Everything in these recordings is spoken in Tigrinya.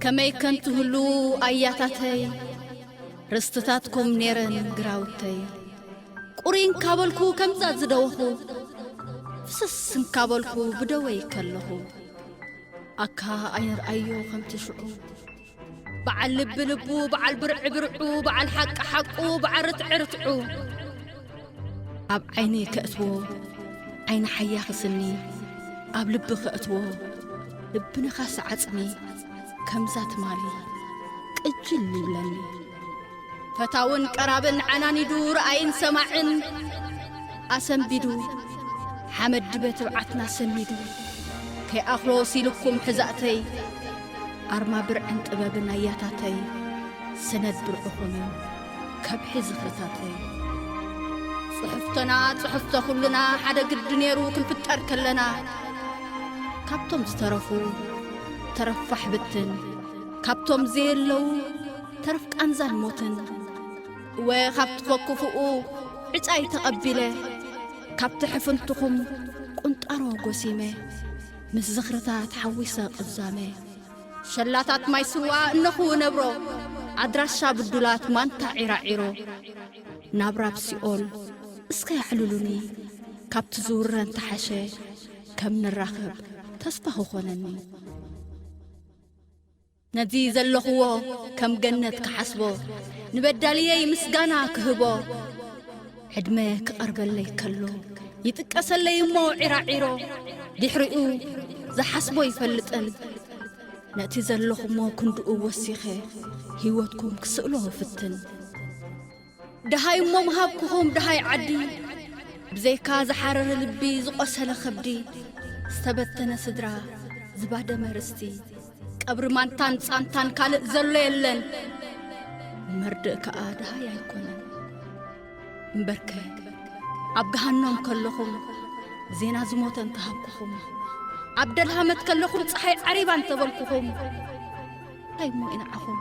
ከመይ ከንትህሉ ኣያታተይ፣ ርስትታትኩም ኔረን ግራውተይ። ቁሪን ካበልኩ ከምዛ ዝደወኹ፣ ፍስስ እንካበልኩ ብደወይ ከለኹ፣ ኣካ ኣይንርኣዮ ከምቲ ሽዑ። በዓል ልቢ ልቡ፣ በዓል ብርዒ ብርዑ፣ በዓል ሓቂ ሓቁ፣ በዓል ርትዒ ርትዑ። ኣብ ዓይኒ ከእትዎ ዓይኒ ሓያኺ ስኒ፣ ኣብ ልቢ ከእትዎ ልቢ ነኻሲ ዓጽሚ፣ ከምዛ ትማሊ ቅጅል ይብለኒ። ፈታውን ቀራብን ዓናኒዱ፣ ረኣይን ሰማዕን ኣሰንቢዱ፣ ሓመድ ድበ ትብዓትና ሰኒዱ፣ ከይኣኽሎ ሲልኩም ሕዛእተይ፣ ኣርማ ብርዕን ጥበብን ኣያታተይ፣ ሰነድ ብርዕኹምን ከብሒ ዝኽርታተይ። ጽሕፍቶና ጽሕፍቶ ኩልና ሓደ ግዲ ነይሩ ክንፍጠር ከለና፣ ካብቶም ዝተረፉ ተረፋሕ ብትን፣ ካብቶም ዘየለዉ ተረፍ ቃንዛን ሞትን። እወ፣ ካብቲ ኮክፉኡ ዕጫይ ተቐቢለ፣ ካብቲ ሕፍንትኹም ቁንጣሮ ጎሲመ፣ ምስ ዝኽርታት ሓዊሰ ቅዛመ። ሸላታት ማይ ስዋ እነኹ ነብሮ፣ ኣድራሻ ብዱላት ማንታ ዒራዒሮ። ናብራ ኣብ ሲኦል እስከ ኣዕልሉኒ፣ ካብቲ ዝውረን ተሓሸ ከም ንራኸብ ተስፋ ክኾነኒ። ነዚ ዘለኽዎ ከም ገነት ክሓስቦ፣ ንበዳልየይ ምስጋና ክህቦ፣ ዕድመ ክቐርበለይ ከሎ ይጥቀሰለይ እሞ ዒራዒሮ። ድሕሪኡ ዝሓስቦ ይፈልጥን፣ ነቲ ዘለኹሞ ክንድኡ ወሲኸ ህይወትኩም ክስእሎ እፍትን። ደሃይ እሞ ምሃብኩኹም ደሃይ ዓዲ፣ ብዘይካ ዝሓረረ ልቢ ዝቖሰለ ከብዲ፣ ዝተበተነ ስድራ ዝባደመ ርስቲ፣ ቀብሪ ማንታን ጻንታን ካልእ ዘሎ የለን። መርድእ ከኣ ደሃይ ኣይኮነን። እምበርከ ኣብ ገሃኖም ከለኹም ዜና ዝሞተ እንተሃብኩኹም፣ ኣብ ደልሃመት ከለኹም ጸሓይ ዓሪባ እንተበልኩኹም፣ እንታይ እሞ ኢንዓኹም?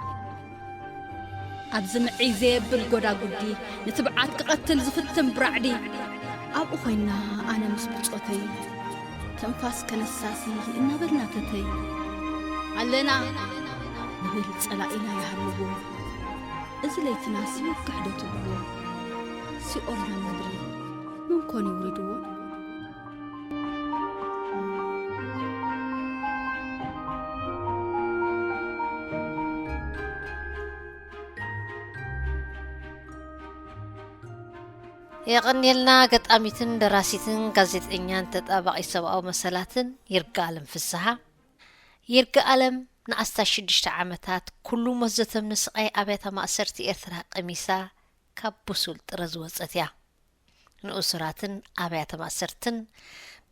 ኣብዚ ምዕይ ዘየብል ጎዳጉዲ፣ ንትብዓት ክቐትል ዝፍትን ብራዕዲ፣ ኣብኡ ኮይና ኣነ ምስ ብጾተይ፣ ትንፋስ ከነሳሲ እናበልና ተተይ፣ ኣለና ንብል ጸላኢና ይሃልዎ። እዚ ለይትና ሲወግሕ ዶ ትብልዎ? ሲኦልና ምድሪ መን ኮን ይውሪድዎ? የቐንየልና። ገጣሚትን ደራሲትን ጋዜጠኛን ተጣባቒ ሰብኣዊ መሰላትን ይርጋኣለም ፍስሃ። ይርጋኣለም ንኣስታት ሽዱሽተ ዓመታት ኩሉ ሞት ዘተምኒ ስቓይ ኣብያተ ማእሰርቲ ኤርትራ ቀሚሳ ካብ ብሱል ጥረ ዝወጸት እያ። ንእሱራትን ኣብያተ ማእሰርትን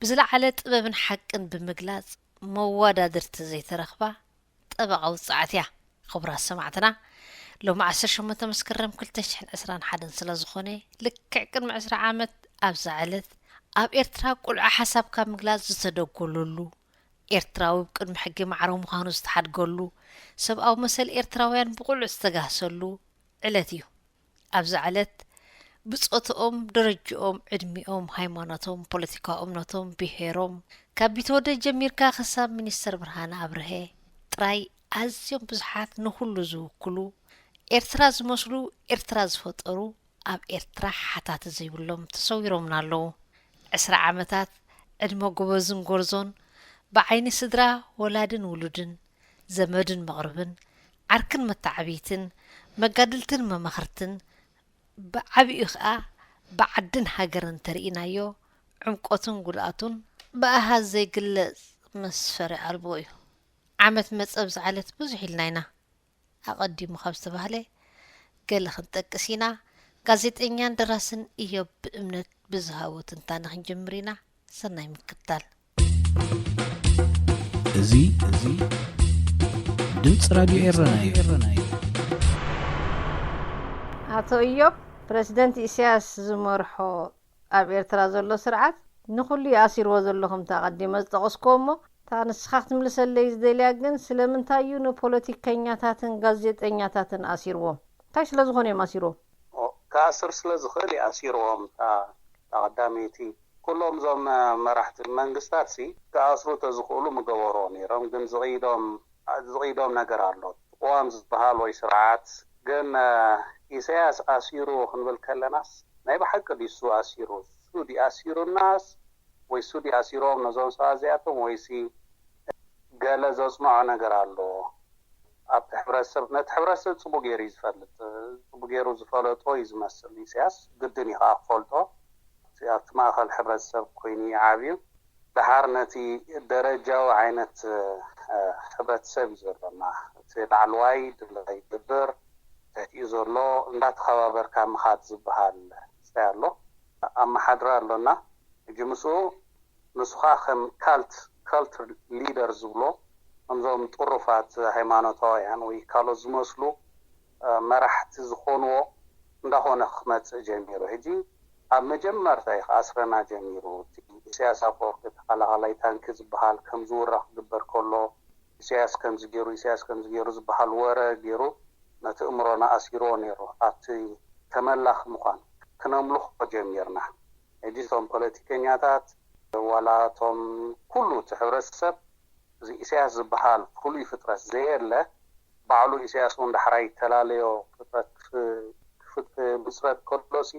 ብዝለዓለ ጥበብን ሓቅን ብምግላጽ መወዳድርቲ ዘይተረኽባ ጠበቓ ውጽዓት እያ። ክቡራት ሰማዕትና፣ ሎሚ ዓሰርተ ሸሞንተ መስከረም ክልተ ሽሕን ዕስራን ሓደን ስለ ዝኾነ፣ ልክዕ ቅድሚ ዕስራ ዓመት ኣብዛ ዕለት ኣብ ኤርትራ ቁልዑ ሓሳብካ ምግላጽ ዝተደጎለሉ፣ ኤርትራዊ ብቅድሚ ሕጊ ማዕረ ምዃኑ ዝተሓድገሉ፣ ሰብኣዊ መሰል ኤርትራውያን ብቁልዑ ዝተጋህሰሉ ዕለት እዩ። ኣብዛ ዕለት ብጾትኦም፣ ደረጅኦም፣ ዕድሚኦም፣ ሃይማኖቶም፣ ፖለቲካዊ እምነቶም፣ ብሄሮም፣ ካብ ቢትወደድ ጀሚርካ ክሳብ ሚኒስተር ብርሃነ ኣብርሀ ጥራይ ኣዝዮም ብዙሓት ንኹሉ ዝውክሉ ኤርትራ ዝመስሉ ኤርትራ ዝፈጠሩ ኣብ ኤርትራ ሓታቲ ዘይብሎም ተሰዊሮምና ኣለዉ። ዕስራ ዓመታት ዕድመ ጎበዝን ጎርዞን ብዓይኒ ስድራ ወላድን ውሉድን ዘመድን መቕርብን ዓርክን መተዓብይትን መጋድልትን መማኽርትን ብዓቢኡ ኸኣ ብዓድን ሃገርን እንተርኢናዮ ዕምቆቱን ጉድኣቱን ብኣሃዝ ዘይግለጽ መስፈሪ ኣልቦ እዩ። ዓመት መጸ ብዝዓለት ብዙሕ ኢልና ኢና። ኣቐዲሙ ካብ ዝተባህለ ገለ ክንጠቅስ ኢና። ጋዜጠኛን ደራስን እዮብ ብእምነት ብዝሃቦ ትንታነ ክንጅምር ኢና። ሰናይ ምክትታል። እዚ እዚ ድምፂ ራድዮ ኤረና እዩ። ኣቶ እዮብ፣ ፕረዚደንት ኢሳያስ ዝመርሖ ኣብ ኤርትራ ዘሎ ስርዓት ንኹሉ ይኣሲርዎ ዘሎ ከምቲ ኣቐዲመ ዝጠቐስክዎ እሞ እታ ንስኻ ክትምልሰለይ ዝደልያ ግን ስለምንታይ እዩ ንፖለቲከኛታትን ጋዜጠኛታትን ኣሲርዎም? እንታይ ስለ ዝኾነ እዮም ኣሲርዎም? ክኣስር ስለ ዝኽእል እዩ ኣሲርዎም። እታ ቀዳመይቲ ኩሎም እዞም መራሕቲ መንግስታት ሲ ክኣስሩ ተዝኽእሉ ምገበርዎ ነይሮም፣ ግን ዝቕይዶም ዝቕይዶም ነገር ኣሎ። ቅዋም ዝበሃል ወይ ስርዓት ግን ኢሳያስ ኣሲሩ ክንብል ከለናስ ናይ ብሓቂ ድሱ ኣሲሩ? ሱ ድዩ ኣሲሩናስ ወይ ሱ ድዩ ኣሲሮም ነዞም ሰባት እዚኣቶም? ወይሲ ገለ ዘጽንዖ ነገር ኣሎ ኣብቲ ሕብረተሰብ? ነቲ ሕብረተሰብ ጽቡቅ ገይሩ እዩ ዝፈልጥ። ጽቡቅ ገይሩ ዝፈለጦ እዩ ዝመስል ኢሳያስ። ግድን እዩ ከዓ ክፈልጦ። ኣብቲ ማእኸል ሕብረተሰብ ኮይኑ እዩ ዓብዩ። ደሓር ነቲ ደረጃዊ ዓይነት ሕብረተሰብ እዩ ዘሎና። እቲ ላዕለዋይ ድላይ ይገብር፣ ትሕቲኡ ዘሎ እንዳተኸባበርካ ምኻድ ዝበሃል ስታይ ኣሎ፣ ኣመሓድራ ኣሎና። ሕጂ ምስኡ ንሱ ከዓ ከም ካልት ካልት ሊደር ዝብሎ፣ ከምዞም ጥሩፋት ሃይማኖታውያን ወይ ካልኦት ዝመስሉ መራሕቲ ዝኾንዎ እንዳኾነ ክመፅእ ጀሚሩ። ሕጂ ኣብ መጀመርታ እዩ ክኣስረና ጀሚሩ። እቲ ኢሳያስ ኣፈወርቂ ተኸላኸላይ ታንኪ ዝበሃል ከም ዝውረ ክግበር ከሎ፣ ኢሳያስ ከምዚ ገይሩ፣ ኢሳያስ ከምዚ ገይሩ ዝበሃል ወረ ገይሩ ነቲ እምሮና ኣሲርዎ ነይሩ። ኣብቲ ተመላኺ ምዃን ክነምልኾ ጀሚርና። ሕጂ እቶም ፖለቲከኛታት ዋላ እቶም ኩሉ እቲ ሕብረተሰብ፣ እዚ ኢሳያስ ዝበሃል ፍሉይ ፍጥረት ዘየለ፣ ባዕሉ ኢሳያስ እውን ዳሕራይ ተላለዮ ፍጥረት ክምስረት ከሎሲ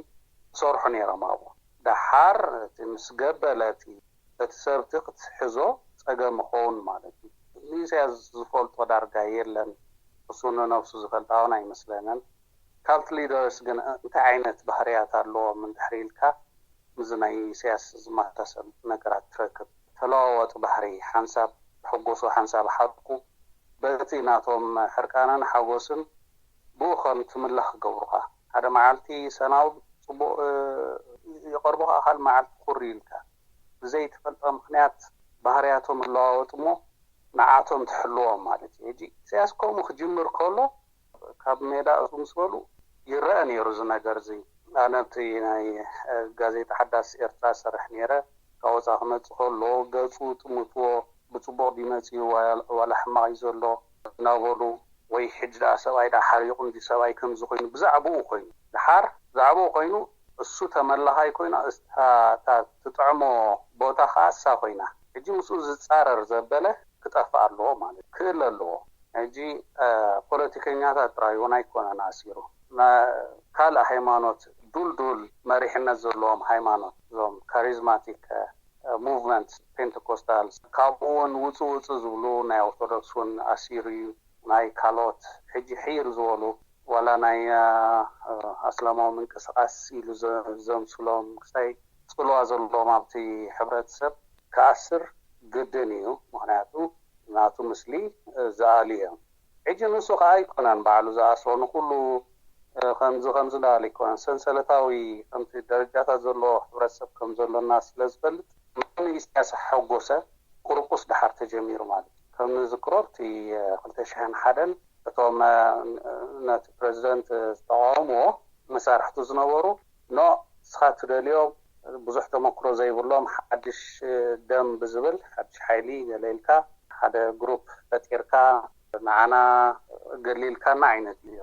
ዝሰርሑ ነይሮም ኣብኡ። ደሓር እቲ ምስ ገበለ እቲ ሰብ እቲ ክትሕዞ ጸገም ይኸውን ማለት እዩ። ንኢሳያስ ዝፈልጦ ዳርጋ የለን። እሱ ንነብሱ ዝፈልጣ እውን ኣይመስለንን። ካልት ሊደርስ ግን እንታይ ዓይነት ባህርያት ኣለዎም እንድሕር ኢልካ፣ ምስዚ ናይ ኢሳያስ ዝመሳሰል ነገራት ትረክብ። ተለዋዋጢ ባህሪ፣ ሓንሳብ ሕጎሱ ሓንሳብ ሓቁ፣ በቲ ናቶም ሕርቃንን ሓጎስን ብኡ ከም ትምለኽ ይገብሩኻ። ሓደ መዓልቲ ሰናው ጽቡቕ ይቐርቡኻ፣ ካልእ መዓልቲ ኩር ኢልካ። ብዘይትፈልጦ ምኽንያት ባህርያቶም ይለዋወጥ እሞ ንዓቶም ትሕልዎም ማለት እዩ። ሕጂ ኢሳያስ ከምኡ ክጅምር ከሎ ካብ ሜዳ እሱ ምስ በሉ ይረአ ነይሩ እዚ ነገር እዚ። ኣነ ኣብቲ ናይ ጋዜጣ ሓዳስ ኤርትራ ሰርሕ ነይረ። ካብ ወፃ ክመፅእ ከሎ ገፁ ጥምትዎ፣ ብፅቡቕ ድዩ መፅኡ ዋላ ሕማቕ እዩ ዘሎ እናበሉ፣ ወይ ሕጂ ደኣ ሰብኣይ ደኣ ሓሪቑ እንዲ ሰብኣይ ከምዚ ኮይኑ ብዛዕባኡ ኮይኑ፣ ደሓር ብዛዕባኡ ኮይኑ እሱ ተመላኻይ ኮይኑ፣ እታ ትጥዕሞ ቦታ ከዓ እሳ ኮይና። ሕጂ ምስኡ ዝፃረር ዘበለ ክጠፍእ ኣለዎ ማለት ክእል ኣለዎ። ሕጂ ፖለቲከኛታት ጥራይ እውን ኣይኮነን ኣሲሩ፣ ካልእ ሃይማኖት፣ ዱልዱል መሪሕነት ዘለዎም ሃይማኖት፣ እዞም ካሪዝማቲክ ሙቭመንት ፔንቴኮስታል፣ ካብኡ እውን ውፁ ውፁ ዝብሉ ናይ ኦርቶዶክስ እውን ኣሲሩ እዩ። ናይ ካልኦት ሕጂ ሕይር ዝበሉ ዋላ ናይ ኣስላማዊ ምንቅስቃስ ኢሉ ዘምስሎም ክሳይ ፅልዋ ዘለዎም ኣብቲ ሕብረተሰብ ክኣስር ግድን እዩ። ምክንያቱ ናቱ ምስሊ ዝኣሉ እዮም። ሕጂ ንሱ ከዓ ኣይኮነን ባዕሉ ዝኣስሮ፣ ንኩሉ ከምዚ ከምዚ እንዳበለ ኣይኮነን። ሰንሰለታዊ ከምቲ ደረጃታት ዘለዎ ሕብረተሰብ ከም ዘሎና ስለ ዝፈልጥ፣ ንኢሳያስ ሓጎሰ ቁርቁስ ደሓር ተጀሚሩ ማለት እዩ። ከም ንዝክሮ ኣብቲ ክልተ ሽሕን ሓደን እቶም ነቲ ፕረዚደንት ዝተቃወምዎ መሳርሕቱ ዝነበሩ፣ ኖ ንስኻ ትደልዮ ብዙሕ ተመክሮ ዘይብሎም ሓድሽ ደም ብዝብል ሓድሽ ሓይሊ ገለ ኢልካ ሓደ ግሩፕ ፈጢርካ ንዓና ገሊልካና ዓይነት እዩ።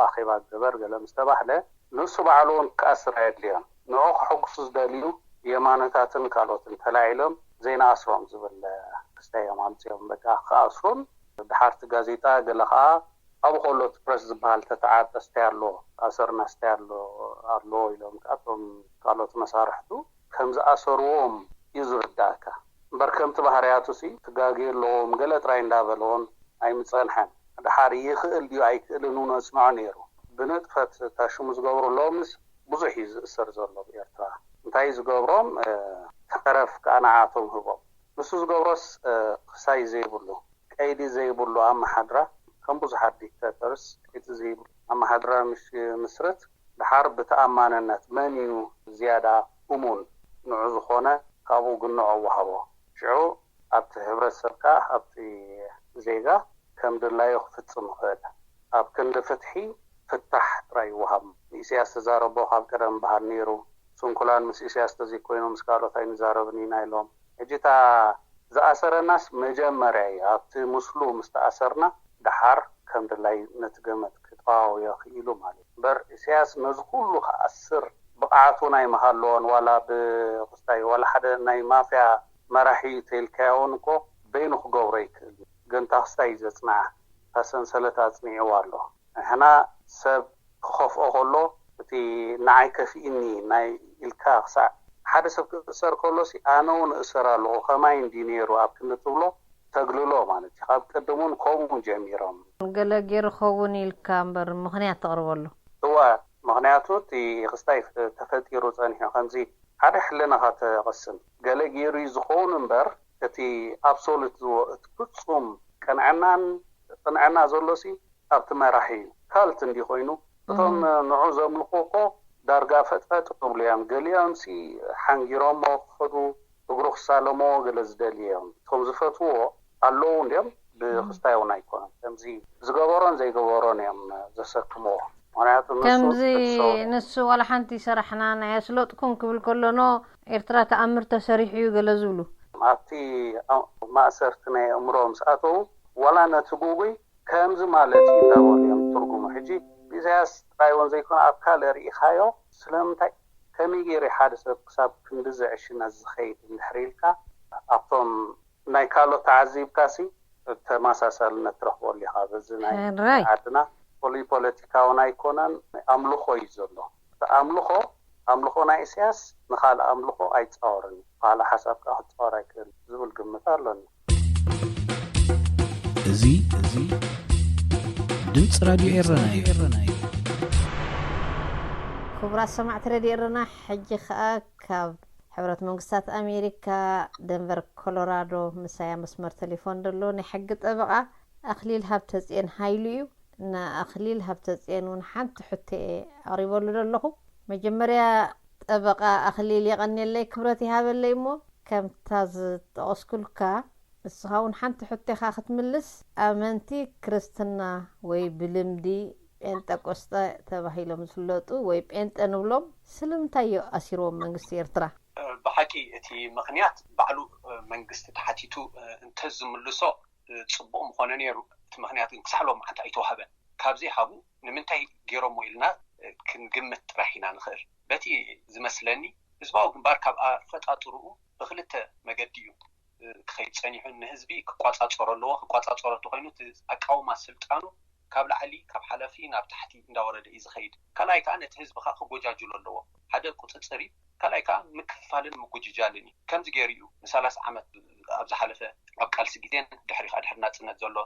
ኣኼባ ግበር ገለ ምስ ተባህለ ንሱ ባዕሉ እውን ክኣስር ኣየድልዮን። ንኡ ከሐጉሱ ዝደልዩ የማነታትን ካልኦትን ተላዒሎም ዘይንኣስሮም ዝብል ክስታይ እዮም ኣምፅኦም። በቃ ክኣስሩን ድሓርቲ ጋዜጣ ገለ ከዓ ኣብኡ ከሎ እቲ ፕረስ ዝበሃል ተተዓርጠ ስታይ ኣሎ፣ ኣሰርና ስታይ ኣሎ ኣሎ ኢሎም ከኣ እቶም ካልኦት መሳርሕቱ ከም ዝኣሰርዎም እዩ ዝርዳእካ። እምበር ከምቲ ባህርያቱ ሲ ትጋግዩ ኣለዎም ገለ ጥራይ እንዳበለዎን ኣይምጸንሐን። ድሓር ይኽእል ድዩ ኣይክእልን እውን ኣጽንዖ ነይሩ። ብንጥፈት እታ ሽሙ ዝገብሩ ሎምስ ብዙሕ እዩ ዝእሰር ዘሎ ኣብ ኤርትራ። እንታይ ዝገብሮም ተረፍ ከኣ ንዓቶም ህቦም። ንሱ ዝገብሮስ ክሳይ ዘይብሉ ቀይዲ ዘይብሉ ኣመሓድራ ከም ብዙሓት ዲክታተርስ ቀይዲ ዘይብሉ ኣመሓድራ ምሽ ምስርት ድሓር ብተኣማንነት መን እዩ ዝያዳ እሙን ንዑ ዝኾነ ካብኡ ግንዖ ወሃቦ። ሽዑ ኣብቲ ሕብረተሰብ ከኣ ኣብቲ ዜጋ ከም ድላዩ ክፍጽም ይኽእል። ኣብ ክንዲ ፍትሒ ፍታሕ ጥራይ ይወሃብ። ንኢሳያስ ተዛረቦ ካብ ቀደም በሃል ነይሩ። ስንኩላን ምስ ኢሳያስ ተዘይኮይኑ ምስ ካልኦት ኣይንዛረብን ኢና ኢሎም። ሕጂ እታ ዝኣሰረናስ መጀመርያ እዩ። ኣብቲ ምስሉ ምስ ተኣሰርና ደሓር ከም ድላይ ነቲ ገመድ ክጠዋውዮ ክኢሉ ማለት እዩ። እምበር ኢሳያስ ነዚ ኩሉ ክኣስር ብቕዓቱ ናይ ምሃለዎን ዋላ ብክስታይ ዋላ ሓደ ናይ ማፍያ መራሒ ተይልካዮ እውን እኮ በይኑ ክገብሮ ይክእል እዩ። ገንታ ክስታይ እዩ ዘጽንዓ። እታ ሰንሰለት ኣጽኒዕዋ ኣሎ። ንሕና ሰብ ክኸፍኦ ከሎ እቲ ንዓይ ከፊእኒ ናይ ኢልካ ክሳዕ ሓደ ሰብ ክእሰር ከሎ ሲ ኣነ እውን እእሰር ኣለኹ ከማይ እንዲ ነይሩ ኣብ ክንዲ ትብሎ ተግልሎ ማለት እዩ። ካብ ቅድም እውን ከምኡ ጀሚሮም። ገለ ገይሩ ኸውን ኢልካ እምበር ምኽንያት ተቕርበሉ። እዋ ምኽንያቱ እቲ ክስታይ ተፈጢሩ ጸኒሑ ከምዚ ሓደ ሕልናኻ ተቐስን ገለ ገይሩ እዩ ዝኸውን እምበር እቲ ኣብሶሉት ዝዎ እቲ ፍጹም ቅንዕናን ቅንዕና ዘሎ ሲ ኣብቲ መራሒ እዩ። ካልት እንዲ ኮይኑ እቶም ንዑ ዘምልኹ እኮ ዳርጋ ፈጥፈጥ ይብሉ እዮም። ገሊኦም ሲ ሓንጊሮሞ ክኸዱ እግሩ ክሳለምዎ ገለ ዝደልዩ እዮም። እቶም ዝፈትውዎ ኣለዉ እንድዮም ብክስታይ እውን ኣይኮነን። ከምዚ ዝገበሮን ዘይገበሮን እዮም ዘሰክምዎ። ምክንያቱ ንሱ ከምዚ ክትሰውር ንሱ ዋላ ሓንቲ ሰራሕና ናይ ኣስለጥኩም ክብል ከሎ ኖ ኤርትራ ተኣምር ተሰሪሑ እዩ ገለ ዝብሉ ኣብቲ ማእሰርቲ ናይ ኣእምሮ ምስ ኣተዉ ዋላ ነቲ ጉጉይ ከምዚ ማለት እዩ እንዳበሉ እዮም ትርጉሙ። ሕጂ ብኢሳያስ ጥራይ እውን ዘይኮነ ኣብ ካልእ ርኢኻዮ ስለምንታይ ከመይ ገይሩ ሓደ ሰብ ክሳብ ክንዲ ዝዕሽነት ዝኸይድ እንድሕር ኢልካ ኣብቶም ናይ ካልኦት ተዓዚብካሲ ተመሳሳልነት ትረኽበሉ ኢኻ። በዚ ናይ ሕራይ ዓድና ፍሉይ ፖለቲካ እውን ኣይኮነን፣ ኣምልኾ እዩ ዘሎ። እቲ ኣምልኾ ኣምልኾ ናይ ኢሳያስ ንኻልእ ኣምልኾ ኣይጻወርን እዩ። ብኻልእ ሓሳብ ከዓ ክጻወር ኣይክእል ዝብል ግምት ኣሎኒ። እዚ እዚ ድምፂ ራድዮ ኤረና እዩ። ክቡራት ሰማዕቲ ረድዮ ኤረና፣ ሕጂ ከኣ ካብ ሕብረት መንግስታት ኣሜሪካ ደንቨር ኮሎራዶ ምሳይ ኣብ መስመር ቴሌፎን ዘሎ ናይ ሕጊ ጠበቓ ኣኽሊል ሃብተጽዮን ሃይሉ እዩ። ንኣኽሊል ሃብተጽዮን እውን ሓንቲ ሕቶ እየ ኣቕሪበሉ ዘለኹ። መጀመርያ ጠበቓ ኣኽሊል የቐንየለይ ክብረት ይሃበለይ እሞ ከምታ ዝጠቐስኩልካ ንስኻ እውን ሓንቲ ሕቶ ኢኻ ክትምልስ። ኣመንቲ ክርስትና ወይ ብልምዲ ጴንጠቆስጠ ተባሂሎም ዝፍለጡ ወይ ጴንጠ ንብሎም ስለምንታይ እዩ ኣሲርዎም መንግስቲ ኤርትራ? ብሓቂ እቲ ምኽንያት ባዕሉ መንግስቲ ተሓቲቱ እንተዝምልሶ ፅቡቕ ምኾነ ነይሩ። እቲ ምኽንያት ግን ክሳዕ ሎም መዓንቲ ኣይተዋህበን። ካብ ዘይሃቡ ንምንታይ ገይሮሞ ኢልና ክንግምት ጥራሕ ኢና ንኽእል። በቲ ዝመስለኒ ህዝባዊ ግንባር ካብ ኣፈጣጥርኡ ብኽልተ መገዲ እዩ ክኸይድ ጸኒሑ። ንህዝቢ ክቋጻጸሮ ኣለዎ። ክቋጻጸሮ እንተኾይኑ እቲ ኣቃውማ ስልጣኑ ካብ ላዕሊ ካብ ሓላፊ ናብ ታሕቲ እንዳወረደ እዩ ዝኸይድ። ካልኣይ ከዓ ነቲ ህዝቢ ከዓ ክጎጃጅሎ ኣለዎ። ሓደ ቁፅፅር እዩ። ካልኣይ ከዓ ምክፍፋልን ምጉጅጃልን እዩ። ከምዚ ገይሩ እዩ ንሰላሳ ዓመት ኣብ ዝሓለፈ ኣብ ቃልሲ ግዜን ድሕሪ ከዓ ድሕሪ ናፅነት ዘሎ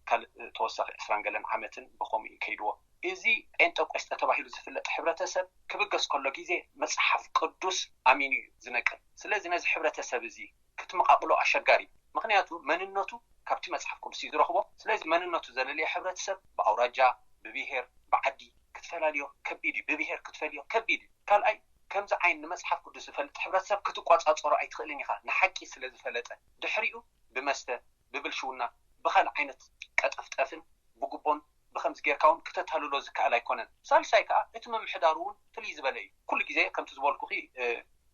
ካልእ ተወሳኺ ዕስራን ገለን ዓመትን ብኸምኡ እዩ ከይድዎ። እዚ ጴንጠቆስጠ ተባሂሉ ዝፍለጥ ሕብረተሰብ ክብገስ ከሎ ግዜ መፅሓፍ ቅዱስ ኣሚኑ እዩ ዝነቅል። ስለዚ ነዚ ሕብረተሰብ እዚ ክትመቓቕሎ ኣሸጋሪ እዩ። ምኽንያቱ መንነቱ ካብቲ መፅሓፍ ቅዱስ እዩ ዝረኽቦ። ስለዚ መንነቱ ዘለለየ ሕብረተሰብ ብኣውራጃ፣ ብብሄር፣ ብዓዲ ክትፈላልዮ ከቢድ እዩ። ብብሄር ክትፈልዮ ከቢድ እዩ። ካልኣይ ከምዚ ዓይን ንመፅሓፍ ቅዱስ ዝፈልጥ ሕብረተሰብ ክትቋፃፀሮ ኣይትኽእልን ኢኻ። ንሓቂ ስለ ዝፈለጠ ድሕሪኡ ብመስተ ብብልሽውና ብኻልእ ዓይነት ቀጠፍጠፍን ብጉቦን ብኸምዚ ጌርካ እውን ክተታልሎ ዝከኣል ኣይኮነን። ሳልሳይ ከዓ እቲ ምምሕዳሩ እውን ፍልይ ዝበለ እዩ። ኩሉ ግዜ ከምቲ ዝበልኩኺ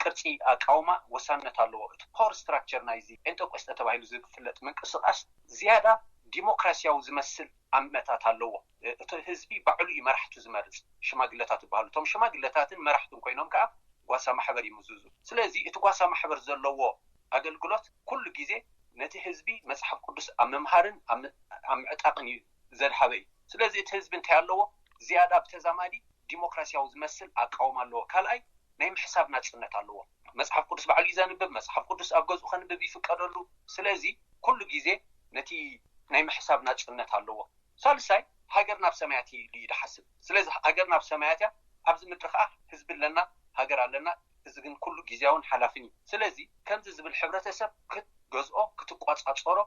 ቅርጺ ኣቃውማ ወሳንነት ኣለዎ። እቲ ፖወር ስትራክቸር ናይዚ ጴንጠቆስጠ ተባሂሉ ዝፍለጥ ምንቅስቃስ ዝያዳ ዲሞክራሲያዊ ዝመስል ኣመታት ኣለዎ። እቲ ህዝቢ ባዕሉ እዩ መራሕቱ ዝመርጽ። ሽማግለታት ይበሃሉ። እቶም ሽማግለታትን መራሕቱን ኮይኖም ከዓ ጓሳ ማሕበር ይምዝዙ። ስለዚ እቲ ጓሳ ማሕበር ዘለዎ ኣገልግሎት ኩሉ ግዜ ነቲ ህዝቢ መፅሓፍ ቅዱስ ኣብ ምምሃርን ኣብ ምዕጣቕን እዩ ዘድሃበ እዩ። ስለዚ እቲ ህዝቢ እንታይ ኣለዎ? ዝያዳ ብተዛማዲ ዲሞክራሲያዊ ዝመስል ኣቃውማ ኣለዎ። ካልኣይ ናይ ምሕሳብ ናፅነት ኣለዎ። መፅሓፍ ቅዱስ ባዕሉ እዩ ዘንብብ። መፅሓፍ ቅዱስ ኣብ ገዝኡ ከንብብ ይፍቀደሉ። ስለዚ ኩሉ ግዜ ነቲ ናይ ምሕሳብ ናፅነት ኣለዎ። ሳልሳይ ሃገር ናብ ሰማያት ኢሉ እዩ ዝሓስብ። ስለዚ ሃገር ናብ ሰማያት እያ፣ ኣብዚ ምድሪ ከዓ ህዝቢ ኣለና፣ ሃገር ኣለና። እዚ ግን ኩሉ ግዜያውን ሓላፍን እዩ። ስለዚ ከምዚ ዝብል ሕብረተሰብ ክትገዝኦ፣ ክትቋፃፀሮ፣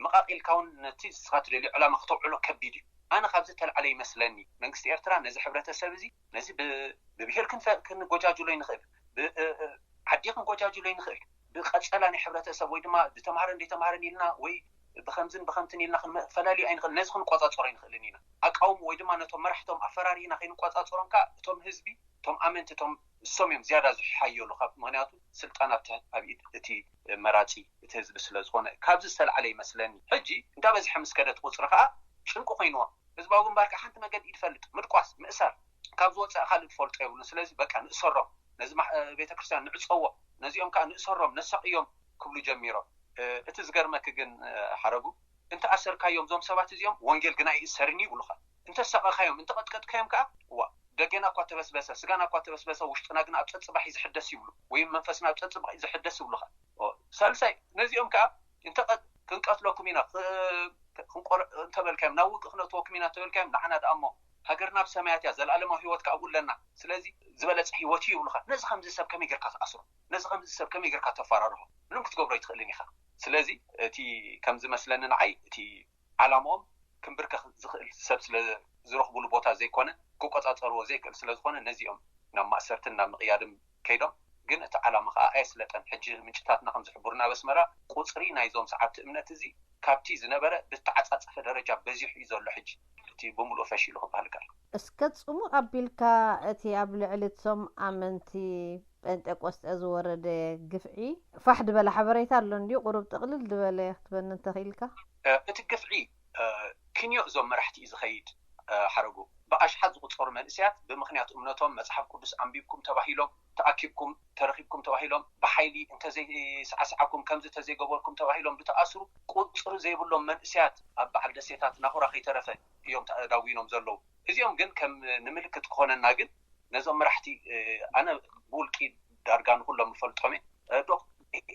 መቓቒልካ እውን ነቲ ንስኻ ትደልዮ ዕላማ ክተውዕሎ ከቢድ እዩ። ኣነ ካብዚ ተልዓለ ይመስለኒ። መንግስቲ ኤርትራ ነዚ ሕብረተሰብ እዚ ነዚ ብብሄር ክንጎጃጅሎ ይንኽእል፣ ዓዲ ክንጎጃጅሎ ይንኽእል፣ ብቐፀላ ናይ ሕብረተሰብ ወይ ድማ ብተምሃረን ዘይተምሃረን ኢልና ወይ ብኸምዝን ብኸምትን ኢልና ክንፈላልዮ ኣይንኽእል። ነዚ ክንቆፃፀሮ ኣይንኽእልን ኢና። ኣቃውም ወይ ድማ ነቶም መራሕቶም ኣፈራሪህና ከይንቆፃፀሮም ከዓ እቶም ህዝቢ እቶም ኣመንቲ እቶም እሶም እዮም ዝያዳ ዝሓየሉ። ካብ ምክንያቱ ስልጣን ኣብቲ ኣብ ኢድ እቲ መራፂ እቲ ህዝቢ ስለ ዝኾነ ካብዚ ዝተልዓለ ይመስለኒ። ሕጂ እንዳበዝሐ ምስ ከደ እቲ ቁፅሪ ከዓ ጭንቂ ኮይንዎም። ህዝባዊ ግንባር ከዓ ሓንቲ መገዲ እዩ ዝፈልጥ፣ ምድቋስ፣ ምእሳር። ካብ ዝወፀእ ካልእ ዝፈልጦ የብሉን። ስለዚ በቃ ንእሰሮም፣ ነዚ ቤተክርስትያን ንዕፀዎ፣ ነዚኦም ከዓ ንእሰሮም፣ ነሳቕዮም ክብሉ ጀሚሮም። እቲ ዝገርመኪ ግን ሓረጉ እንተ ኣሰርካዮም እዞም ሰባት እዚኦም ወንጌል ግና ይእሰርን እዩ ይብሉኻ። እንተ ሰቐኻዮም፣ እንተ ቀጥቀጥካዮም ከዓ፣ እዋ፣ ደገና እኳ ተበስበሰ፣ ስጋና እኳ ተበስበሰ፣ ውሽጥና ግን ኣብ ጸጽባሕ እዩ ዝሕደስ ይብሉ፣ ወይም መንፈስና ኣብ ጸጽባሕ እዩ ዝሕደስ ይብሉኻ። ኦ፣ ሳልሳይ፣ ነዚኦም ከዓ እንተ ቀ-፣ ክንቀትለኩም ኢና፣ ክ-፣ ክንቆር-፣ እንተበልካዮም፣ ናብ ውግእ ክነእትወኩም ኢና እንተበልካዮም፣ ንዓና ደኣ እሞ ሃገርና ኣብ ሰማያት እያ፣ ዘለኣለማዊ ህይወት ከዓ ኣብኡ ኣለና። ስለዚ ዝበለጸ ህይወት እዩ ይብሉኻ። ነዚ ከምዚ ሰብ ከመይ ጌርካ ትኣስሮ? ነዚ ከምዚ ሰብ ከመይ ጌርካ ተፈራርሆ? ምንም ክትገብሮ ኣይትኽእልን ኢኻ። ስለዚ እቲ ከም ዝመስለኒ ንዓይ እቲ ዓላማኦም ክንብርከኽ ዝኽእል ሰብ ስለ ዝረኽቡሉ ቦታ ዘይኮነ፣ ክቆጻጸርዎ ዘይክእል ስለ ዝኾነ፣ ነዚኦም ናብ ማእሰርትን ናብ ምቕያድም ከይዶም። ግን እቲ ዓላማ ከኣ ኣየስለጠን። ሕጂ ምንጭታትና ከም ዝሕብሩና ኣብ ኣስመራ ቁጽሪ ናይዞም ሰዓብቲ እምነት እዚ ካብቲ ዝነበረ ብተዓጻጸፈ ደረጃ በዚሑ እዩ ዘሎ። ሕጂ እቲ ብምሉኡ ፈሺሉ ክበሃል ይከኣል። እስከ ጽሙእ ኣቢልካ እቲ ኣብ ልዕሊ እቶም ኣመንቲ ጴንጤቆስጠ ዝወረደ ግፍዒ ፋሕ ዝበለ ሓበሬታ ኣሎ እንድዩ? ቁሩብ ጥቕልል ዝበለ ክትበኒ እንተኽኢልካ። እ፣ እቲ ግፍዒ፣ እ፣ ክንዮ እዞም መራሕቲ እዩ ዝኸይድ። እ፣ ሓረጉ ብኣሽሓት ዝቑጸሩ መንእሰያት ብምኽንያት እምነቶም መጽሓፍ ቅዱስ ኣንቢብኩም ተባሂሎም፣ ተኣኪብኩም፣ ተረኺብኩም ተባሂሎም፣ ብሓይሊ እንተዘይሰዓሰዓኩም፣ ከምዚ እንተዘይገበርኩም ተባሂሎም ዝተኣስሩ፣ ቁጽሪ ዘይብሎም መንእሰያት ኣብ በዓል ደሴታት ናኹራ ከይተረፈ እዮም ተዳዊኖም ዘለዉ። እዚኦም ግን ከም ንምልክት ክኾነና ግን ነዞም መራሕቲ፣ እ፣ ኣነ ብውልቂ ዳርጋ ንኹሎም እፈልጦም እየ። እ፣ ዶ-፣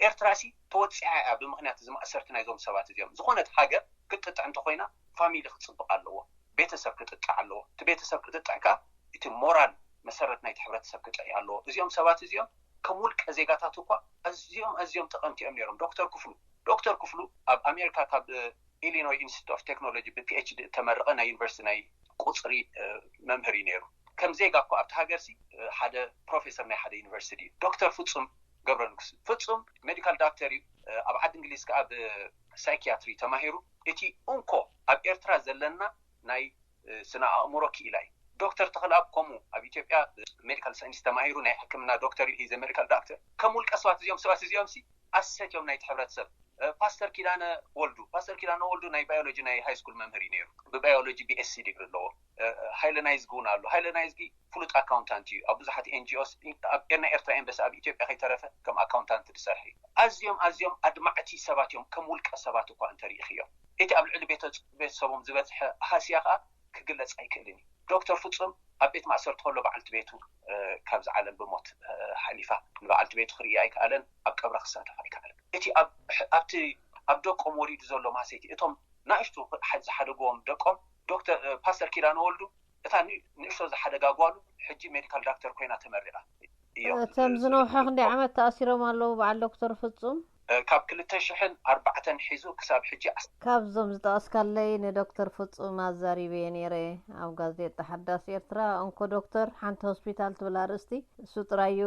ኤርትራ ሲ ተወጺዓ እያ ብምኽንያት እዚ ማእሰርቲ ናይዞም ሰባት እዚኦም። ዝኾነት ሃገር ክትጥጥዕ እንተኾይና ፋሚሊ ክጽብቕ ኣለዎ፣ ቤተሰብ ክጥጥዕ ኣለዎ። እቲ ቤተሰብ ክጥጥዕ ከኣ እቲ ሞራል መሰረት ናይቲ ሕብረተሰብ ክጥዕይ ኣለዎ። እዚኦም ሰባት እዚኦም ከም ውልቀ ዜጋታት እኳ ኣዝዮም ኣዝዮም ጠቐምቲ እዮም ነይሮም። ዶክተር ክፍሉ፣ ዶክተር ክፍሉ ኣብ ኣሜሪካ ካብ፣ እ፣ ኢሊኖይ ኢንስቲትዩት ኦፍ ቴክኖሎጂ ብፒኤችዲ እተመረቐ ናይ ዩኒቨርሲቲ ናይ ቁጽሪ፣ እ፣ መምህር እዩ ነይሩ። ከም ዜጋ እኮ ኣብቲ ሃገር ሲ፣ እ፣ ሓደ ፕሮፌሰር ናይ ሓደ ዩኒቨርሲቲ እዩ። ዶክተር ፍጹም ገብረ ንጉስ፣ ፍጹም ሜዲካል ዳክተር እዩ። እ፣ ኣብ ዓዲ እንግሊዝ ከኣ ብሳይኪያትሪ ተማሂሩ። እቲ እንኮ ኣብ ኤርትራ ዘለና ናይ፣ እ፣ ስነ ኣእምሮ ክኢላ እዩ። ዶክተር ተኽለኣብ ከምኡ ኣብ ኢትዮጵያ ሜዲካል ሳይንስ ተማሂሩ ናይ ሕክምና ዶክተር እዩ፣ ሂዘ ሜዲካል ዳክተር። ከም ውልቀ ሰባት እዚኦም ሰባት እዚኦም ሲ ኣሰት እዮም ናይቲ ሕብረተሰብ። እ፣ ፓስተር ኪዳነ ወልዱ፣ ፓስተር ኪዳነ ወልዱ ናይ ባዮሎጂ ናይ ሃይ ስኩል መምህር እዩ ነይሩ። ብባዮሎጂ ቢኤስሲ ዲግሪ ኣለዎ። እ፣ ሃይለ ናይዝጊ እውን ኣሎ። ሃይለ ናይዝጊ ፍሉጥ ኣካውንታንት እዩ። ኣብ ብዙሓት ኤንጂኦስ ኣብ ናይ ኤርትራ ኤምባሲ ኣብ ኢትዮጵያ ከይተረፈ ከም ኣካውንታንት ዝሰርሐ እዩ። ኣዝዮም ኣዝዮም ኣድማዕቲ ሰባት እዮም፣ ከም ውልቀ ሰባት እኳ እንተርኢኽዮም። እቲ ኣብ ልዕሊ ቤተ-፣ ቤተሰቦም ዝበጽሐ ሃስያ ከኣ ክግለጽ ኣይክእልን እዩ። ዶክተር ፍጹም ኣብ ቤት ማእሰርቲ ከሎ በዓልቲ ቤቱ፣ እ፣ ካብዚ ዓለም ብሞት፣ እ፣ ሓሊፋ። ንበዓልቲ ቤቱ ክርእያ ኣይከኣለን፣ ኣብ ቀብራ ክሳተፍ ኣይከኣለን። እቲ ኣብ፣ ኣብቲ ኣብ ደቆም ወሪዱ ዘሎ ማህሰይቲ፣ እቶም ንኣሽቱ ሓ-፣ ዝሓደግዎም ደቆም፣ ዶክተር፣ እ፣ ፓስተር ኪዳነ ወልዱ፣ እታ ን-፣ ንእሽቶ ዝሓደጋ ጓሉ ሕጂ ሜዲካል ዳክተር ኮይና ተመሪቓ። እዮም እቶም ዝነውሐ ክንደይ ዝጽውዑ። ዓመት ተኣሲሮም ኣለዉ በዓል ዶክተር ፍጹም? እ፣ ካብ ክልተ ሽሕን ኣርባዕተን ሒዙ ክሳብ ሕጂ ኣስ- ካብዞም ዝጠቐስካለይ ንዶክተር ፍጹም ኣዛሪበየ ነይረ ኣብ ጋዜጣ ሓዳስ ኤርትራ። እንኮ ዶክተር ሓንቲ ሆስፒታል ትብል ኣርእስቲ፣ እሱ ጥራዩ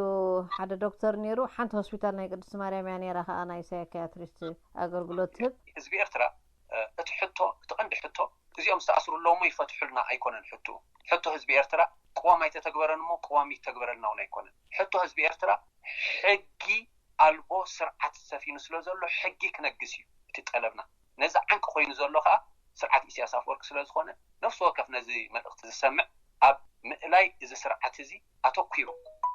ሓደ ዶክተር ነይሩ፣ ሓንቲ ሆስፒታል ናይ ቅድስቲ ማርያም እያ ነይራ፣ ከኣ ናይ ሳይኪያትሪስት ኣገልግሎት ትህብ። ህዝቢ ኤርትራ፣ እ፣ እቲ ሕቶ፣ እቲ ቀንዲ ሕቶ፣ እዚኦም ዝተኣስሩ ኣለዉ እሞ ይፈትሑልና ኣይኮነን ሕቶ። ሕቶ ህዝቢ ኤርትራ ቅዋም ኣይተተግበረን እሞ ቅዋም ይተግበረልና እውን ኣይኮነን። ሕቶ ህዝቢ ኤርትራ ሕጊ ኣልቦ ስርዓት ሰፊኑ ስለ ዘሎ ሕጊ ክነግስ እዩ እቲ ጠለብና። ነዚ ዓንቂ ኮይኑ ዘሎ ከኣ ስርዓት ኢሳያስ ኣፈወርቂ ስለ ዝኾነ፣ ነፍሲ ወከፍ ነዚ መልእኽቲ ዝሰምዕ ኣብ ምእላይ እዚ ስርዓት እዚ ኣተኲሩ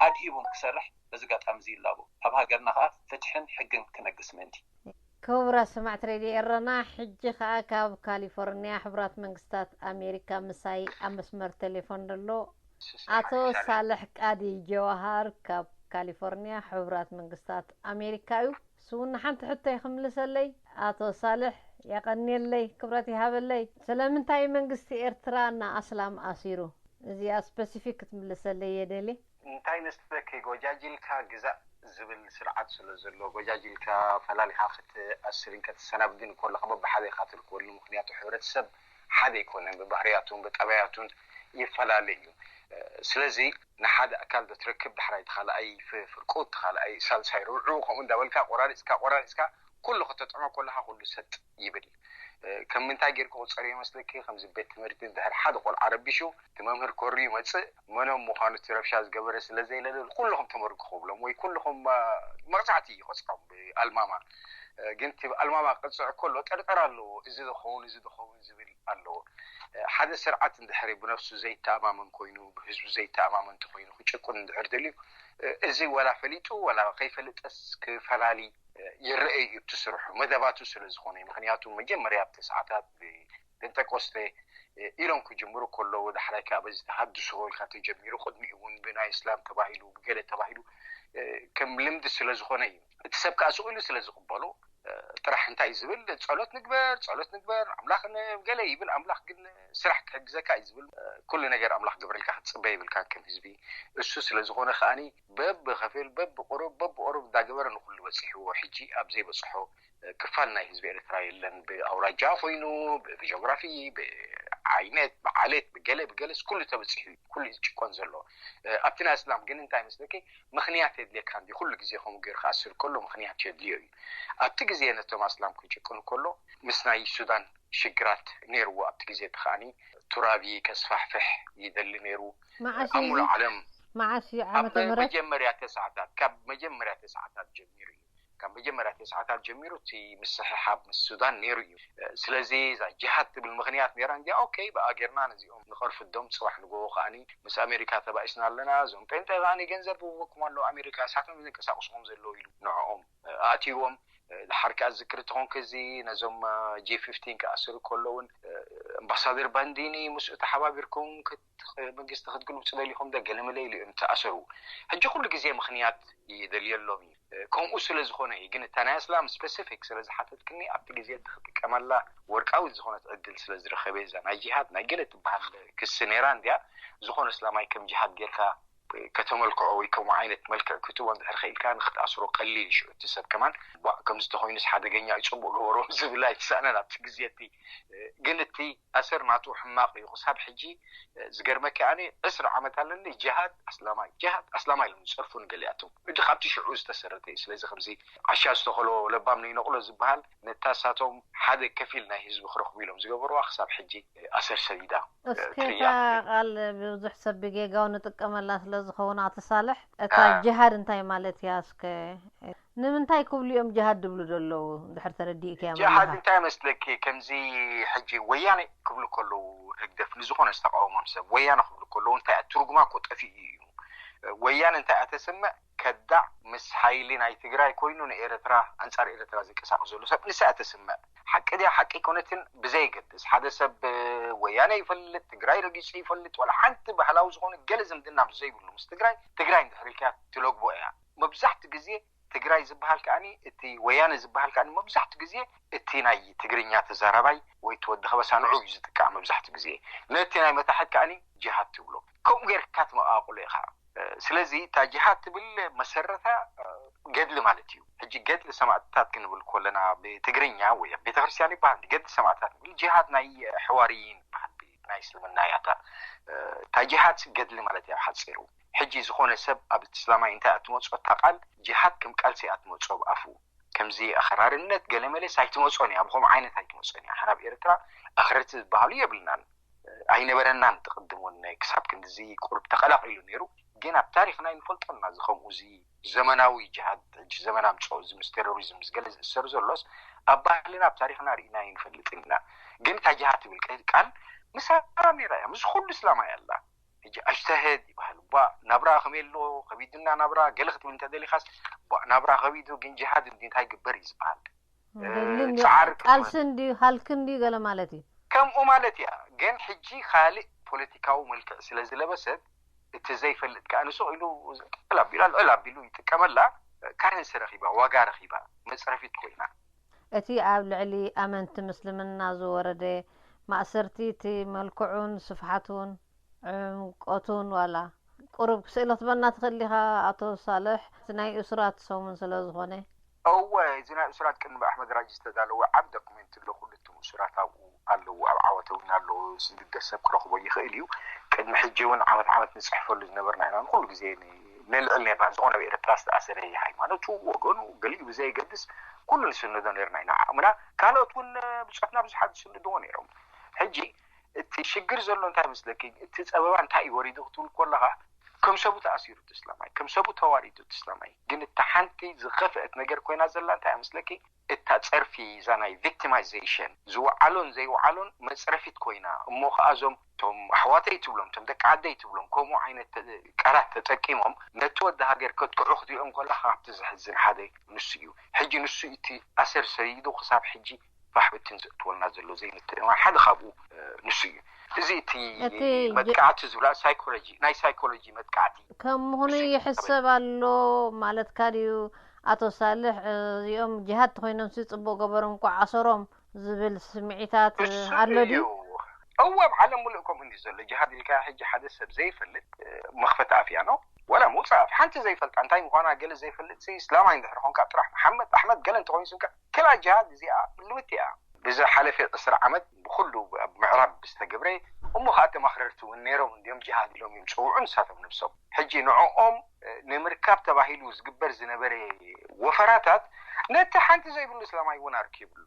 ኣድሂቡ ክሰርሕ በዚ ኣጋጣሚ እዚ ይላቦ። ኣብ ሃገርና ከኣ ፍትሕን ሕግን ክነግስ ምእንቲ። ክቡራት ሰማዕቲ ሬድዮ ኤረና፣ ሕጂ ከኣ ካብ ካሊፎርንያ ሕቡራት መንግስታት ኣሜሪካ ምሳይ ኣብ መስመር ቴሌፎን ዘሎ ኣቶ ሳልሕ ቃዲ ጀዋሃር ካብ ካሊፎርንያ ሕቡራት መንግስታት ኣሜሪካ እዩ። እሱ እውን ንሓንቲ ሕቶይ ክምልሰለይ። ኣቶ ሳልሕ፣ የቐንየለይ፣ ክብረት ይሃበለይ። ስለምንታይ መንግስቲ ኤርትራ ንኣስላም ኣሲሩ? እዚኣ ስፐሲፊክ ክትምልሰለይ እየ ደልየ። እንታይ መስለኪ፣ ጎጃጅልካ ግዛእ ዝብል ስርዓት ስለ ዘሎ፣ ጎጃጅልካ ፈላሊኻ ክትኣስርን ከተሰናብድን ከለኻ በብሓደ ኢኻ ትልክወሉ። ምኽንያቱ ሕብረተሰብ ሓደ ኣይኮነን፣ ብባህርያቱን ብጠባያቱን ይፈላለ እዩ። ስለዚ ንሓደ ኣካል ዶ ትረክብ፣ ዳሕራይ እቲ ካልኣይ ፍ-፣ ፍርቁ፣ እቲ ካልኣይ ሳልሳይ ርብዑ፣ ከምኡ እንዳበልካ ቆራሪፅካ ቆራሪፅካ ኩሉ ከተጥዕሞ ከለኻ ኩሉ ሰጥ ይብል። እ፣ ከም ምንታይ ጌርኩ ክቆጸር ይመስለኪ? ከምዚ ቤት ትምህርቲ እንድሕር ሓደ ቆልዓ ረቢሹ፣ እቲ መምህር ኮሪ ይመጽእ፣ መኖም ምዃኑ እቲ ረብሻ ዝገበረ ስለ ዘይለለ፣ ኩልኹም ተመርጉ ክብሎም ወይ ኩልኹም፣ እ፣ መቕጻዕቲ ይቐጽዖም ብኣልማማ። ግን እቲ ኣልማማ ክቅፅዕ ከሎ ጠርጠር ኣለዎ። እዚ ዝኸውን እዚ ዝኸውን ዝብል ኣለዎ። ሓደ ስርዓት እንድሕሪ ብነፍሱ ዘይተኣማመን ኮይኑ፣ ብህዝቡ ዘይተኣማመን እንተኮይኑ፣ ክጭቁን እንድሕር ደልዩ፣ እዚ ወላ ፈሊጡ ወላ ከይፈለጠስ ክፈላሊ ይረአ እዩ እቲ ስርሑ፣ መደባቱ ስለ ዝኾነ። ምክንያቱ መጀመርያ ኣብቲ ሰዓታት ብፔንጠቆስቴ ኢሎም ክጅምሩ ከለዉ፣ ዳሕራይ ከዓ በዚ ተሃድሶ ኢልካ ተጀሚሩ፣ ቅድሚኡ እውን ብናይ እስላም ተባሂሉ ብገለ ተባሂሉ ከም ልምዲ ስለ ዝኾነ እዩ። እቲ ሰብ ከዓ ስቕ ኢሉ ስለ ዝቕበሎ ጥራሕ እንታይ እዩ ዝብል? ጸሎት ንግበር፣ ጸሎት ንግበር፣ ኣምላኽ ን- ገለ ይብል። ኣምላኽ ግን ስራሕ ክሕግዘካ እዩ ዝብል። ኩሉ ነገር ኣምላኽ ግበረልካ ክትጽበ ይብልካ ከም ህዝቢ። እሱ ስለ ዝኾነ ከኣኒ በብኸፊል፣ በብቁሩብ፣ በብቁሩብ እንዳገበረ ንኹሉ በጺሕዎ። ሕጂ ኣብ ዘይበጽሖ ክፋል ናይ ህዝቢ ኤርትራ የለን። ብኣውራጃ ኮይኑ፣ ብጂኦግራፊ፣ ብዓይነት፣ ብዓሌት፣ ብገለ ብገለስ ኩሉ ተበጺሑ እዩ። ኩሉ እዩ ዝጭቆን ዘሎ። ኣብቲ ናይ እስላም ግን እንታይ መስለኪ? ምኽንያት የድልየካ እንዲ ኩሉ ግዜ ከምኡ ገይሩ ክኣስር ከሎ ምኽንያት የድልዮ እዩ። ኣብቲ ግዜ ነቶም ኣስላም ክጭቅኑ ከሎ ምስ ናይ ሱዳን ሽግራት ነይርዎ። ኣብቲ ግዜ እቲ ከኣኒ ቱራቢ ከስፋሕፍሕ ይደሊ ነይሩ። መዓስ ኣብ እዩ ሙሉእ እዚ? ዓለም መዓስ እዩ ኣብ ዓመተ ምህረት? መጀመርያ ተስዓታት ካብ መጀመርያ ተስዓታት ጀሚሩ እዩ። ካብ መጀመርያ ተስዓታት ጀሚሩ እቲ ምስሕሓብ ምስ ሱዳን ነይሩ እዩ። ስለዚ እዛ ጅሃድ ትብል ምኽንያት ነይራ እንዲያ። ኦኬ፣ ብኣ ጌርና ነዚኦም ንቐርፍዶም፣ ጽባሕ ንግሆ ከኣኒ ምስ ኣሜሪካ ተባኢስና ኣለና፣ እዞም ጴንጠ ከኣኒ ገንዘብ ይህብኩም ኣለዉ ኣሜሪካ፣ ንሳቶም ዝንቀሳቕስዎም ዘለዉ ኢሉ ንዕኦም ኣእትይዎም። ድሓር ከኣ ዝክሪ ተኾንክ እዚ ነዞም ጂ ፊፍቲን ክኣስሩ ከለውን ኣምባሳደር ባንዲኒ ምስኡ ተሓባቢርኩም ክት- መንግስቲ ክትግልብጹ ደሊኹም ዶ ገለመለ ኢሉ እዮም ተኣሰሩ። ሕጂ ኩሉ ግዜ ምኽንያት ይደልየሎም እዩ። ከምኡ ስለ ዝኾነ እዩ። ግን እታ ናይ እስላም ስፔሲፊክ ስለ ዝሓተትክኒ ኣብቲ ግዜ እቲ ክጥቀመላ ወርቃዊት ዝኾነት ዕድል ስለ ዝረኸበ እዛ ናይ ጅሃድ ናይ ገለ ትበሃል ክሲ ነይራ እንዲያ። ዝኾነ እስላማይ ከም ጅሃድ ጌርካ ከተመልክዖ ወይ ከምኡ ዓይነት መልክዕ ክትቦ እንድሕር ኽኢልካ ንክትኣስሮ ቀሊል እዩ። ሽዑ እቲ ሰብ ከማን ቧዕ ከምዚ ተኾይኑስ ሓደገኛ እዩ፣ ጽቡቕ ገበሮ ዝብል ኣይተሳእነን ኣብቲ ግዜ እቲ። ግን እቲ ኣሰር ናቱ ሕማቕ እዩ። ክሳብ ሕጂ ዝገርመኪ ኣነ ዕስራ ዓመት ኣለኒ ጅሃድ ኣስላማይ ጅሃድ ኣስላማይ ኢሎም ዝጸርፉ ንገሊኣቶም። እቲ ካብቲ ሽዑ ዝተሰረተ እዩ። ስለዚ ከምዚ ዓሻ ዝተኸሎ ለባም ንይነቕሎ ዝበሃል ነታ ሳቶም ሓደ ከፊል ናይ ህዝቢ ክረኽቡ ኢሎም ዝገበርዋ ክሳብ ሕጂ ኣሰር ሰዲዳ እስከ ትርእያ እታ ኣለኺ። ቃል ብዙሕ ሰብ ብጌጋው ንጥቀመላ ስለ ዝኸውን ኣቶ ሳልሕ እታ ኣዎ። ጅሃድ እንታይ ማለት እያ? እስከ ንምንታይ ክብሉ እዮም ጅሃድ ድብሉ ዘለዉ? እንድሕር ተረዲእክያ ጅሃድ መሊኻ። እንታይ መስለኪ? ከምዚ ሕጂ ወያነ ክብሉ ከለዉ ህግደፍ ንዝኾነ ዝተቃወሞም ሰብ ወያነ ክብሉ ከለዉ እንታይ ትርጉማ እኮ ጠፊኡ እዩ። ወያነ እንታይ እያ ተስምዕ? ከዳዕ ምስ ሓይሊ ናይ ትግራይ ኮይኑ ንኤርትራ ኣንጻር ኤርትራ ዝንቀሳቀስ ዘሎ ሰብ ንሳ እያ ተስምዕ። ሓቂ ድያ ሓቂ ኣይኮነትን ብዘይገድስ ሓደ ሰብ ወያነ ይፈልጥ ትግራይ ረጊጹ ይፈልጥ ዋላ ሓንቲ ባህላዊ ዝኾነ ገለ ዝምድና ምስ ዘይብሉ ምስ ትግራይ ትግራይ እንድሕር ኢልካ ትለግቦ እያ። መብዛሕትኡ ግዜ ትግራይ ዝበሃል ከኣኒ እቲ ወያነ ዝበሃል ከኣኒ መብዛሕትኡ ግዜ እቲ ናይ ትግርኛ ተዛራባይ ወይ እቲ ወዲ ከበሳ ንዑ እዩ ዝጥቃዕ መብዛሕትኡ ግዜ። ነቲ ናይ መታሕት ከኣኒ ጅሃድ ትብሎ ከምኡ ጌርካ ትመቃቅሎ ኢኻ። ስለዚ እታ ጅሃድ ትብል መሰረታ ገድሊ ማለት እዩ። ሕጂ ገድሊ ሰማእታት ክንብል ከለና ብትግርኛ ወይ ኣብ ቤተክርስትያን ይበሃል ገድሊ ሰማእታት ንብል ጅሃድ ናይ ሕዋርይን ይበሃል ናይ እስልምና ያታ። እታ ጅሃድ ገድሊ ማለት እዩ ሓፂሩ። ሕጂ ዝኾነ ሰብ ኣብ እስላማይ እንታይ እያ ትመፅኦ እታ ቃል ጅሃድ ከም ቃልሲ እያ ትመፅኦ ብኣፉ። ከምዚ ኣኸራርነት ገለመለስ ኣይትመፅኦን እያ ብከምኡ ዓይነት ኣይትመፅኦን እያ ሓናብ ኤርትራ ኣኽረርቲ ዝበሃሉ የብልናን። ኣይነበረናን ትቕድም እውን ክሳብ ክንድዚ ቁርብ ተቐላቒሉ ነይሩ። ግን ኣብ ታሪኽና ይንፈልጦ እና እዚ ከምኡ እዚ ዘመናዊ ጅሃድ ሕጂ ዘመን ኣምፅኦ እዚ ምስ ቴሮሪዝም ምስ ገለ ዝእሰር ዘሎስ ኣብ ባህልና ኣብ ታሪኽና ርኢና ይንፈልጥን ኢና። ግን እታ ጅሃድ ትብል ቃል ምስ ኣራ ነይራ እያ ምስ ኩሉ እስላማ እያ ኣላ። ሕጂ ኣጅተህድ ይበሃል ባ ናብራ ከመይ ኣሎ ከቢዱና ናብራ ገለ ክትብል እንተደሊኻስ ባ ናብራ ከቢዱ ግን ጅሃድ እንዲ እንታይ ግበር እዩ ዝበሃል። ገድሊ እንዲ ፃዕሪ ቃልሲ እንዲ ሃልኪ እንዲ ገለ ማለት እዩ። ከምኡ ማለት እያ። ግን ሕጂ ካልእ ፖለቲካዊ መልክዕ ስለ ዝለበሰት እቲ ዘይፈልጥ ከዓ ንስቕ ኢሉ ልዕል ኣቢሉ ልዕል ኣቢሉ ይጥቀመላ። ካረንሲ ረኺባ ዋጋ ረኺባ መፅረፊት ኮይና። እቲ ኣብ ልዕሊ ኣመንቲ ምስልምና ዝወረደ ማእሰርቲ እቲ መልክዑን ስፍሓቱን ዕምቆቱን ዋላ ቁሩብ ክስእሎ ክትበና ትኽእል ዲኻ ኣቶ ሳልሕ? እቲ ናይ እሱራት ሰሙን ስለ ዝኾነ። እወ እዚ ናይ እሱራት ቅድሚ ኣሕመድ ራጂ ዝተዳለወ ዓብ ዶኩሜንት ኣሎ። ኩሉ እቶም እሱራት ኣብኡ ኣለዉ። ኣብ ዓወተ እውን ኣሎ። ዝድገስ ሰብ ክረኽቦ ይኽእል እዩ። ቅድሚ ሕጂ እውን ዓመት ዓመት ንፅሕፈሉ ዝነበርና ኢና። ንኩሉ ግዜ ን- ነልዕል ነርና። ዝኾነ ኣብ ኤርትራ ዝተኣሰረ ሃይማኖቱ፣ ወገኑ፣ ገሊኡ ብዘየገድስ ኩሉ ንስንዶ ነርና ኢና ዓቕምና። ካልኦት እውን ብፆትና ብዙሓት ዝስንድዎ ነይሮም። ሕጂ እቲ ሽግር ዘሎ እንታይ መስለኪ? እቲ ፀበባ እንታይ እዩ ወሪዱ ክትብል ከለኻ ከም ሰቡ ተኣሲሩ እቲ እስላማይ፣ ከም ሰቡ ተዋሪዱ እቲ እስላማይ። ግን እታ ሓንቲ ዝኸፍአት ነገር ኮይና ዘላ እንታይ እያ መስለኪ? እታ ጸርፊ፣ እዛ ናይ ቪክቲማይዜሽን፣ ዝወዓሎን ዘይወዓሎን መጽረፊት ኮይና። እሞ ከኣ እዞም፣ እቶም ኣሕዋተይ ትብሎም፣ እቶም ደቂ ዓደይ ትብሎም፣ ከምኡ ዓይነት ቃላት ተጠቂሞም ነቲ ወዲ ሃገር ከጥቅዑ ክትሪኦም ከለኻ ካብቲ ዘሕዝን ሓደ ንሱ እዩ። ሕጂ ንሱ እቲ ኣሰር ሰይዱ ክሳብ ሕጂ ፋሕ ብትን ዘእትወልና ዘሎ ዘይምትእምማን ሓደ ካብኡ፣ እ፣ ንሱ እዩ። እዚ እቲ እቲ ጀ- መጥቃዕቲ ዝብላ ሳይኮሎጂ፣ ናይ ሳይኮሎጂ መጥቃዕቲ ከም ምዃኑ ንሱ እዩ። ይሕሰብ ኣሎ ማለትካ ድዩ ኣቶ ሳልሕ? እዚኦም ጅሃድ ተኾይኖም ሲ ጽቡቕ ገበሮም፣ እንኳዕ ኣሰሮም ዝብል ስምዒታት እሱ ኣሎ ድዩ? እዩ። እወ፣ ኣብ ዓለም ሙሉእ ከምኡ እንዲ ዘሎ። ጅሃድ ኢልካ ሕጂ ሓደ ሰብ ዘይፈልጥ፣ እ፣ መኽፈቲ ኣፍ እያ ነው። ወላ መውፅእ ኣፍ ሓንቲ ዘይፈልጣ፣ እንታይ ምዃና ገለ ዘይፈልጥ ሲ እስላማይ እንድሕር ኾንካ ጥራሕ፣ መሓመድ ኣሕመድ ገለ እንተኾይኑ ስምካ፣ ክላ ጅሃድ እዚኣ ልምት እያ። ብዝሓለፈ ዕስራ ዓመት ብኹሉ ኣብ ምዕራብ ዝተገብረ፣ እሞ ኸዓ ተማኽረርቲ እውን ነይሮም እንዲዮም ጅሃድ ኢሎም እዮም ዝፅውዑ ንሳቶም ነብሶም። ሕጂ ንዕኦም፣ እ፣ ንምርካብ ተባሂሉ ዝግበር ዝነበረ ወፈራታት ነቲ ሓንቲ ዘይብሉ እስላማይ እውን ኣርኪብሉ።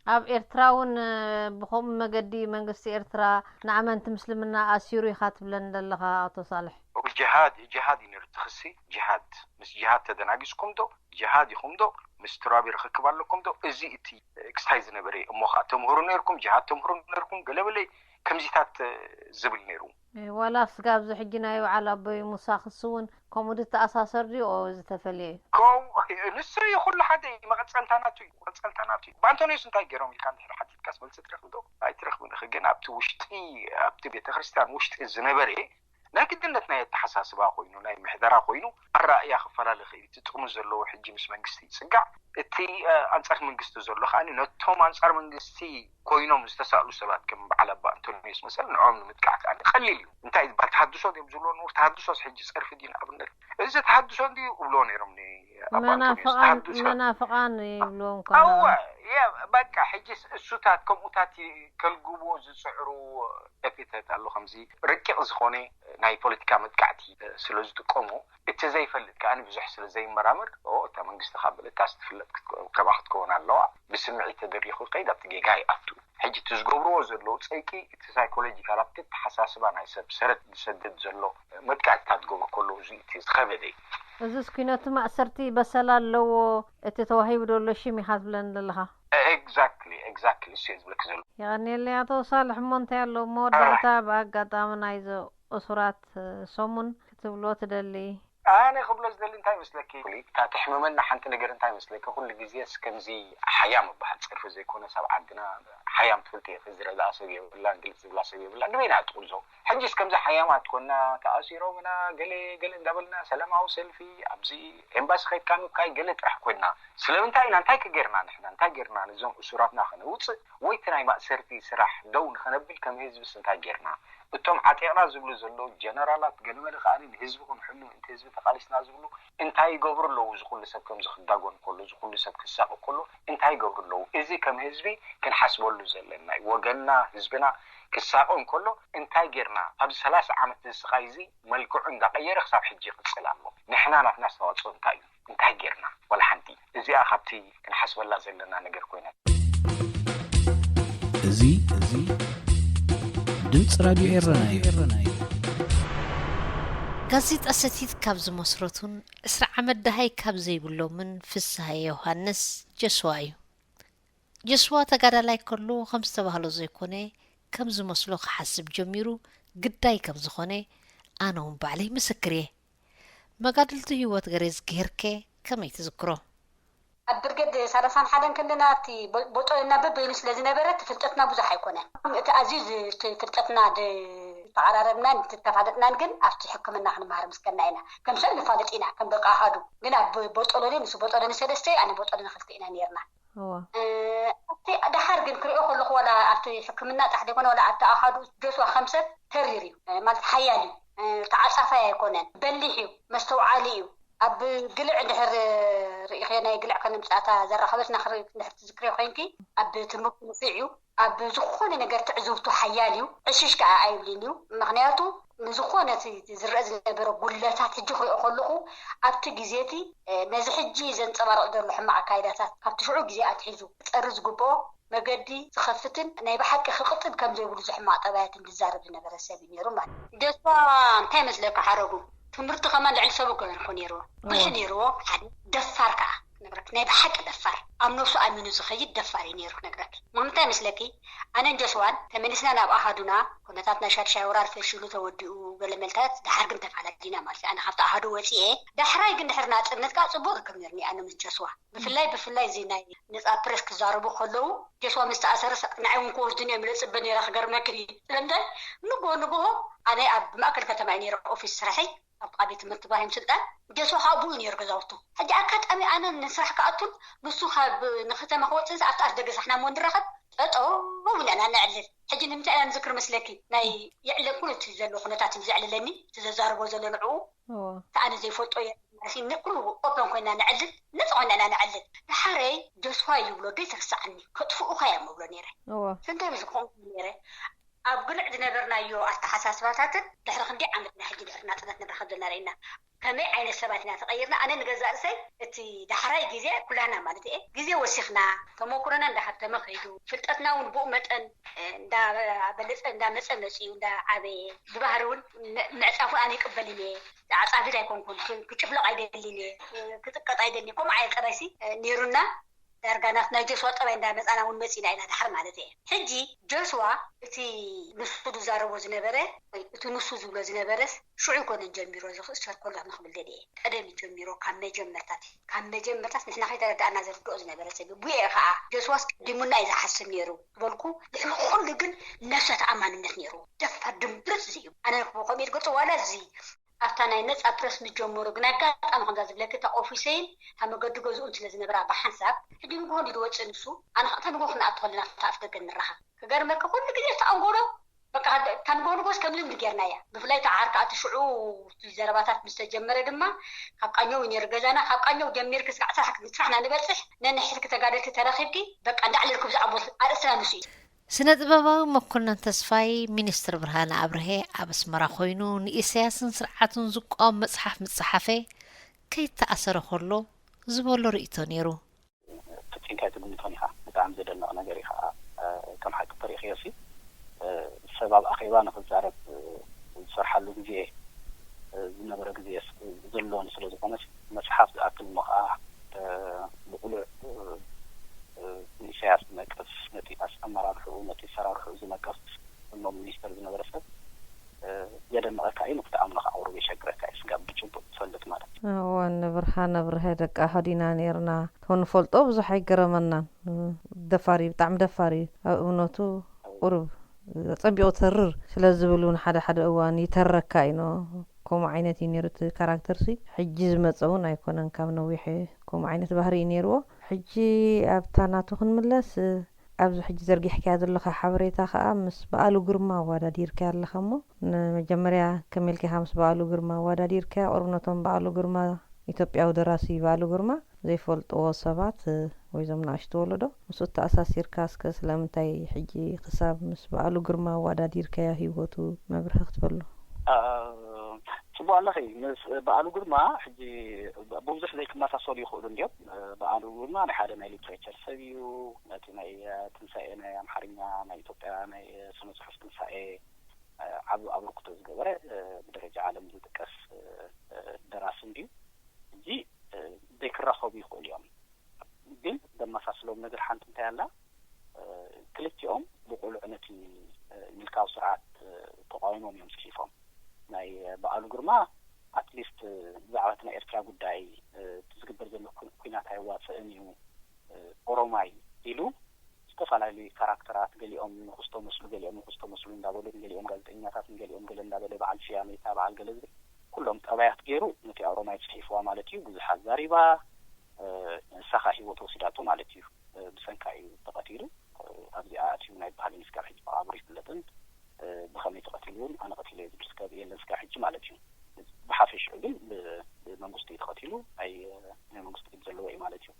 ኣብ ኤርትራ እውን፣ እ፣ ብኸምኡ መገዲ መንግስቲ ኤርትራ ንኣመንቲ ምስልምና ኣሲሩ ኢኻ ትብለኒ ዘለኻ ኣቶ ሳልሕ? ጅሃድ፣ ጅሃድ እዩ ነይሩ እቲ ክሲ። ጅሃድ፣ ምስ ጅሃድ ተደናጊጽኩም ዶ? ጅሃድ ኢኹም ዶ? ምስ ትራቢ ርኽክብ ኣለኩም ዶ? እዚ እቲ ክስታይ ዝነበረ እዩ። እሞ ኸዓ ተምህሩ ነይርኩም፣ ጅሃድ ተምህሩ ነይርኩም፣ ገለበለ ከምዚታት፣ እ፣ ዝብል ነይሩ። እ፣ ዋላ ስጋ ኣብዚ ሕጂ ናይ በዓል ኣቦይ ሙሳ ክሲ እውን ከምኡ ዝተኣሳሰር ድዩ? ኦ፣ ዝተፈልየ እዩ። ከው-፣ ንሱ እዩ ኩሉ ሓደ እዩ። መቐጸልታ ናቱ እዩ፣ መቐጸልታ ናቱ እዩ። ብኣንቶኒዮስ እንታይ ገይሮም ኢልካ እንድሕር ሓቲትካስ መልሲ ትረኽብ ዶ? ኣይትረኽብን ኢኺ። ግን ኣብቲ ውሽጢ፣ ኣብቲ ቤተ ክርስቲያን ውሽጢ ዝነበረ ናይ ግድነት ናይ ኣተሓሳስባ ኮይኑ፣ ናይ ምሕደራ ኮይኑ፣ ኣረኣእያ ክፈላለ ይኽእል እዩ። እቲ ጥቕሚ ዘለዎ ሕጂ ምስ መንግስቲ ይጽጋዕ፣ እቲ፣ እ፣ ኣንጻር መንግስቲ ዘሎ ከኣ ነቶም ኣንጻር መንግስቲ ኮይኖም ዝተሳእሉ ሰባት ከም በዓል ኣባ ኣንቶኒዮስ መሰል ንዕኦም ንምጥቃዕ ከኣ ቀሊል እዩ። እንታይ ዝበሃል ተሃድሶ ድዮም ዝብልዎ? ንቡር ተሃድሶስ ሕጂ ጸርፊ ድዩ ንኣብነት? እዚ ተሃድሶ እንድዩ እብልዎ ነይሮም ንኣባ ኣንቶኒዮስ። መናፍቓን፣ ተሃድሶ መናፍቓን ይብልዎም ከለዉ። ኣወ፣ የ-፣ በቃ ሕጂ እሱታት ከምኡታት ይ-፣ ከልግብዎ ዝጽዕሩ ኤፒተት ኣሎ። ከምዚ ረቂቕ ዝኾነ ናይ ፖለቲካ መጥቃዕቲ ስለ ዝጥቀሙ፣ እቲ ዘይፈልጥ ከኣ ብዙሕ ስለ ዘይመራመር፣ ኦ፣ እታ መንግስቲ ካብ በለታስ ትፍለጥ ክትከ-፣ ከምኣ ክትከውን ኣለዋ። ብስምዒት ተደሪኹ ከይድ ኣብቲ ጌጋ ይኣቱ። ሕጂ እቲ ዝገብርዎ ዘለዉ ጸይቂ፣ እቲ ሳይኮሎጂካል ኣብቲ ኣተሓሳስባ ናይ ሰብ ሰረት ዝሰድድ ዘሎ መጥቃዕትታት ዝገብሩ ከለዉ፣ እዚ እቲ ዝኸበደ እዩ። እዚስ ኩነቱ ማእሰርቲ በሰላ ኣለዎ፣ እቲ ተዋሂቡ ዘሎ ሽም ኢኻ ትብለኒ ዘለኻ? ኤግዛክትሊ፣ ኤግዛክትሊ፣ እሱ እየ ዝብለኪ ዘሎ። የቐንየለይ ኣቶ ሳልሕ። እሞ እንታይ ኣሎ መወዳእታ፣ ብኣጋጣሚ ናይዚ እሱራት ሰሙን ክትብሎ ትደሊ? ኣነ ክብሎ ዝደሊ እንታይ መስለኪ? እታ ተሕምመና ሓንቲ ነገር እንታይ መስለኪ? ኩሉ ግዜስ ከምዚ ሓያም እበሃል ጸርፊ ዘይኮነስ ኣብ ዓድና ሓያም ትፈልጢ ኢኺ፣ ዝረድኣ ሰብ የብላን፣ ግልጽ ዝብላ ሰብ የብላን። ንበይና ጥቕልዞ። ሕጂስ ከምዚ ሓያማት ኮና፣ ተኣሲሮምና፣ ገለ ገለ እንዳበልና ሰላማዊ ሰልፊ፣ ኣብዚ ኤምባሲ ከይድካ ምብካይ ገለ ጥራሕ ኮይና። ስለምንታይ ኢና፣ እንታይ ከ ጌርና ንሕና? እንታይ ጌርና ነዞም እሱራትና ከነውጽእ ወይ እቲ ናይ ማእሰርቲ ስራሕ ደው ንኸነብል ከም ህዝብስ እንታይ ጌርና? እቶም ዓጢቕና ዝብሉ ዘለዉ ጀነራላት ገለመለ ከኣ ንህዝቢ ክንሕሉ ምእንቲ ህዝቢ ተቓሊስና ዝብሉ እንታይ ይገብሩ ኣለዉ? እዚ ኩሉ ሰብ ከምዚ ክዳጎን ከሎ፣ እዚ ኩሉ ሰብ ክሳቐ ከሎ እንታይ ይገብሩ ኣለዉ? እዚ ከም ህዝቢ ክንሓስበሉ ዘለና እዩ። ወገንና፣ ህዝብና ክሳቐ እንከሎ እንታይ ጌርና? ኣብዚ ሰላሳ ዓመት እዚ ስቓይ እዚ መልክዑ እንዳቐየረ ክሳብ ሕጂ ይቕጽል ኣሎ። ንሕና ናትና ኣስተዋጽኦ እንታይ እዩ? እንታይ ጌርና? ዋላ ሓንቲ። እዚኣ ካብቲ ክንሓስበላ ዘለና ነገር ኮይና። እዚ፣ እዚ ድምፂ ራድዮ ኤረና እዩ። ጋዜጣ ሰቲት ካብ ዝመስረቱን ዕስራ ዓመት ደሃይ ካብ ዘይብሎምን ፍስሃየ ዮሃንስ ጀስዋ እዩ። ጀስዋ ተጋዳላይ ከሎ ከም ዝተባህሎ ዘይኮነ፣ ከም ዝመስሎ ክሓስብ ጀሚሩ ግዳይ ከም ዝኾነ ኣነ እውን ባዕለይ ምስክር እየ። መጋድልቱ ህይወት ገሬዝ ገይርከ ከመይ ትዝክሮ? ኣብ ብርጌድ ሰላሳን ሓደን ከለና እቲ ቦ-፣ ቦጦልና በበይኑ ስለ ዝነበረ እቲ ፍልጠትና ብዙሕ ኣይኮነን። እቲ ኣዝዩ ዝ-፣ እቲ ፍልጠትና ድ-፣ ተቐራረብናን ዝተፋለጥናን ግን ኣብቲ ሕክምና ክንመሃር ምስ ከድና ኢና። ከም ሰብ ንፋለጥ ኢና፣ ከም ደቂ ኣሃዱ። ግን ኣብ ቦጦሎኒ፣ ንሱ ቦጦሎኒ ሰለስተ፣ ኣነ ቦጦሎኒ ክልተ ኢና ነይርና። እዋ። እ፣ ኣብቲ ደሓር ግን ክሪኦ ከለኹ ዋላ ኣብቲ ሕክምና ጥራሕ ዘይኮነ ዋላ ኣብቲ ኣሃዱ ጆስዋ ከም ሰብ ተሪር እዩ። እ፣ ማለት ሓያል እዩ። እ፣ ተዓጻፋይ ኣይኮነን። በሊሕ እዩ። መስተውዓሊ እዩ። ኣብ ግልዕ እንድሕር ርኢኸ ናይ ግልዕ ከነምጽኣታ ዘራኸበትና ክሪ-፣ እንድሕር ትዝክርዮ ኮይንኪ ኣብ ትምህርቱ ንፉዕ እዩ። ኣብ ዝኾነ ነገር ትዕዝብቱ ሓያል እዩ። ዕሽሽ ከኣ ኣይብልን እዩ። ምኽንያቱ ንዝኾነ እቲ ዝረአ ዝነበረ ጉድለታት ሕጂ ክሪኦ ከለኹ ኣብቲ ግዜ እቲ፣ እ፣ ነዚ ሕጂ ዘንጸባርቕ ዘሎ ሕማቕ ኣካይዳታት ካብቲ ሽዑ ግዜ ኣትሒዙ ክጸሪ ዝግብኦ መገዲ ዝኸፍትን ናይ ብሓቂ ክቕጥብ ከም ዘይብሉ ዝሕማቕ ጠባያትን ዝዛረብ ዝነበረ ሰብ እዩ ነይሩ ማለት እዩ። ጆስዋ እንታይ መስለካ ሓረጉ? ትምህርቲ ከማን ልዕሊ ሰብ እኮ ይበልሖ ነይርዎ። ብልሒ ነይርዎ፣ ሓደ ደፋር ከዓ ክነግረክ፣ ናይ ብሓቂ ደፋር፣ ኣብ ነብሱ ኣሚኑ ዝኸይድ ደፋር እዩ ነይሩ ክነግረክ። ምክንታይ መስለኪ? ኣነን ጆስዋን ተመሊስና ናብ ኣሃዱና፣ ኩነታት ናይ ሻድሻይ ወራር ፈሽሉ ተወዲኡ፣ ገለ መልታት፣ ድሓር ግን ተፋላሊና ማለት እዩ። ኣነ ካብቲ ኣሃዱ ወፂኤ፣ ዳሕራይ ግን ድሕሪ ናፅነት ከዓ ፅቡቅ ርክብ ነይርኒ ኣነ ምስ ጆስዋ። ብፍላይ ብፍላይ እዚ ናይ ነፃ ፕረስ ክዛረቡ ከለዉ፣ ጆስዋ ምስ ተኣሰረ ንዓይ እውን ክወስዱኒ እዮም ኢለ ፅበ ነይረ ክገርመኪ። ስለምንታይ? ንግሆ ንግሆ ኣነ ኣብ ማእከል ከተማ እዩ ነይረ ኦፊስ ስራሐይ፣ ኣብ ጥቓ ቤት ትምህርቲ ኢብራሂም ስልጣን። ጆስዋ ከዓ ኣብኡ እዩ ነይሩ ገዛውቱ። ሕጂ ኣጋጣሚ ኣነ ንስራሕ ክኣቱን ንሱ ካብ ንከተማ ክወፅእን ኣብቲ ኣፍ ደገ ሳሕና እሞ ንራኸብ ጠጠው ንዕና ነዕልል። ሕጂ ንምንታይ ኢና ንዝክር መስለኪ? ናይ የዕለ ኩሉ እቲ ዘሎ ኩነታት እዩ ዘዕልለኒ፣ እቲ ዘዛርቦ ዘሎ ንዕኡ። እዎ እቲ ኣነ ዘይፈልጦ እየ ማለት እዩ። ንኩሉ ኦፐን ኮይና ነዕልል፣ ነፃ ኮይና ኢና ነዕልል። ድሓረይ ጆስዋ ይብሎ፣ ዶ ይትርስዓኒ፣ ከጥፍኡኻ እዮም እብሎ ነይረ። እዎ ስንታይ ምስ ክኾንኩ ነይረ። ኣብ ግልዕ ዝነበርናዮ ኣተሓሳስባታትን ድሕሪ ክንደይ ዓመት ናይ ሕጂ ድሕሪ ናፅነት ንራኸብ ዘለና ርኢና፣ ከመይ ዓይነት ሰባት ኢና ተቐይርና? ኣነ ንገዛእ ርእሰይ እቲ ዳሕራይ ግዜ ኩላና ማለት እየ ግዜ ወሲኽና፣ ተመኩሮና እንዳሃብተመ ከይዱ፣ ፍልጠትና እውን ብኡ መጠን እንዳበለፀ እንዳመፀ መፅዩ እንዳዓበየ፣ ብባህሪ እውን ም- ምዕፃፉ ኣነ ይቅበልን እየ። ተዓፃፊት ኣይኮንኩን፣ ክ- ክጭፍለቕ ኣይደልን እየ፣ ክጥቀጥ ኣይደልን እየ። ከምኡ ዓይነት ጠባይሲ ነይሩና። ዳርጋ ናት ናይ ጆስዋ ጠባይ እንዳመፃና እውን መፂና ኢና ድሓር ማለት እየ። ሕጂ ጆስዋ እቲ ንሱ ዝዛረቦ ዝነበረ ወይ እቲ ንሱ ዝብሎ ዝነበረስ ሽዑ ኣይኮነን ጀሚሩ፣ እዚ ክእሰር ከሎ ንክብል ደልየ። ቀደም እዩ ጀሚሩ፣ ካብ መጀመርታት ካብ መጀመርታት ንሕና ከይተረዳእና ዝርድኦ ዝነበረ ሰብ እዩ። ብኡ ከዓ ጆስዋስ ቀዲሙና እዩ ዝሓስብ ነይሩ ዝበልኩ። ድሕሪ ኩሉ ግን ነብሰ ተኣማንነት ነይሩ። ደፋር ድምብርፅ እዩ። ኣነ ከምኡ ኢድ ገፁ ዋላ እዚ ኣብታ ናይ ነፃ ፕረስ ምስ ጀመሩ ግን ኣጋጣሚ ከምዛ ዝብለኪ እታ ኦፊሰይን እታ መገዲ ገዝኡን ስለ ዝነበራ ብሓንሳብ ሕጂ ንግሆ እንዲ ዝወፅእ ንሱ ኣነ ከ እታ ንግሆ ክንኣቱ ከለና ኣብታ ኣፍ ደገ ንራኸብ። ክገርመኪ ኩሉ ግዜ እታ ኣንጎሎ በቃ እታ ንግሆ ንግሆስ ከም ልምዲ ጌርናያ። ብፍላይ እታ ዓርካ እቲ ሽዑ እቲ ዘረባታት ምስ ተጀመረ ድማ ካብ ቃኘው እዩ ነይሩ ገዛና። ካብ ቃኘው ጀሚርኪ ስጋዕ ስራሕ ስራሕና ንበፅሕ ነንሕድሕድኪ ተጋደልቲ ተረኺብኪ በቃ እንዳዕለልኩ ብዛዕባ ኣርእስትና ንሱ እዩ። ስነ ጥበባዊ መኮነን ተስፋይ ሚኒስትር ብርሃነ ኣብርሀ ኣብ ኣስመራ ኮይኑ ንኢሳያስን ስርዓቱን ዝቃወም መጽሓፍ ምስ ጸሓፈ ከይተኣሰረ ከሎ ዝበሎ ርእይቶ ነይሩ። ፈጺምካ ኣይትግምቶን ኢኻ። ብጣዕሚ ዘደንቕ ነገር እዩ ከዓ። ከም ሓቂ ተሪእኽዮ ሲ ሰብ ኣብ ኣኼባ ንኽዛረብ ዝሰርሓሉ ግዜ ዝነበረ ግዜ ዘለዎን ስለ ዝኾነ መጽሓፍ ዝኣክል እሞ ከዓ ብቕሉዕ ንኢሳያስ ዝነቅፍ ነቲ ኣመራርሕኡ ነቲ ሰራርሕኡ ዝነቅፍ እሞ ሚኒስተር ዝነበረ ሰብ የደንቐካ እዩ ንክትኣምኖ ከዓ ቁሩብ የሸግረካ እዩ ስጋብ ብጭቡጥ ትፈልጥ ማለት እዩ። እወ ንብርሃነ ኣብርሀ ደቂ ኣሃዱ ኢና ነይርና እቶም ንፈልጦ ብዙሕ ኣይገረመናን ደፋር እዩ ብጣዕሚ ደፋር እዩ ኣብ እምነቱ ቁሩብ ኣጸቢቑ ተርር ስለ ዝብል እውን ሓደ ሓደ እዋን ይተረካ እዩ ከምኡ ዓይነት እዩ ነይሩ እቲ ካራክተር ሲ ሕጂ ዝመፀ እውን ኣይኮነን ካብ ነዊሕ ከምኡ ዓይነት ባህሪ እዩ ነይርዎ ሕጂ ኣብታ ናቱ ክንምለስ ኣብዚ ሕጂ ዘርጊሕካያ ዘለኻ ሓበሬታ ከኣ ምስ በኣሉ ግርማ ኣወዳዲርካያ ኣለኻ እሞ ንመጀመርያ ከመይ ኢልካ ኢኻ ምስ በኣሉ ግርማ ኣወዳዲርካያ? ቁሩብ ነቶም በኣሉ ግርማ ኢትዮጵያዊ ደራሲ በኣሉ ግርማ ዘይፈልጥዎ ሰባት ወይ እዞም ንኣሽቱ ወለዶ ምስኡ ተኣሳሲርካ እስከ ስለምንታይ ሕጂ ክሳብ ምስ በኣሉ ግርማ ኣወዳዲርካያ ህይወቱ መብርሂ ክትበሉ? ጽቡቕ ኣለኺ ምስ በኣሉ ግርማ ሕጂ ብብዙሕ ዘይክመሳሰሉ ይኽእሉ እንድዮም። በኣሉ ግርማ ናይ ሓደ ናይ ሊትሬቸር ሰብ እዩ። ነቲ ናይ ትንሳኤ ናይ ኣምሓርኛ ናይ ኢትዮጵያ ናይ ስነ ጽሑፍ ትንሳኤ ዓቢ ኣበርክቶ ዝገበረ ብደረጃ ዓለም ዝጥቀስ ደራሲ እንድዩ። ሕጂ ዘይክራኸቡ ይኽእሉ እዮም። ግን ዘመሳስሎም ነገር ሓንቲ እንታይ ኣላ? ክልቲኦም ብቑሉዕ ነቲ ምልካዊ ስርዓት ተቓዊሞም እዮም ፅሒፎም። ናይ በኣሉ ግርማ ኣትሊስት ብዛዕባ እቲ ናይ ኤርትራ ጉዳይ እቲ ዝግበር ዘሎ ኩናት ኣየዋፅእን እዩ ኦሮማይ ኢሉ ዝተፈላለዩ ካራክተራት ገሊኦም ንክስቶ መስሉ ገሊኦም ንክስቶ መስሉ እንዳበሉ ንገሊኦም ጋዜጠኛታትን ገሊኦም ገለ እንዳበለ በዓል ስያሜታ በዓል ገለ ዝብል ኩሎም ጠባያት ገይሩ ነቲ ኦሮማይ ፅሒፍዋ ማለት እዩ ብዙሕ ኣዛሪባ ንሳ ከዓ ሂወት ወሲዳቶ ማለት እዩ ብሰንካ እዩ ተቐቲሉ ኣብዚኣ ኣትዩ ናይ በሃሊ ንስካብ ሕጂ መቓብሩ ይፍለጥን ብኸመይ ተቐቲሉ እውን ኣነ ቀቲለ ዝብል ስጋብ የለን ስጋብ ሕጂ ማለት እዩ ብሓፈሽኡ ግን ብመንግስቱ እዩ ተቐቲሉ ናይ መንግስቱ ኢድ ዘለዎ እዩ ማለት እዩ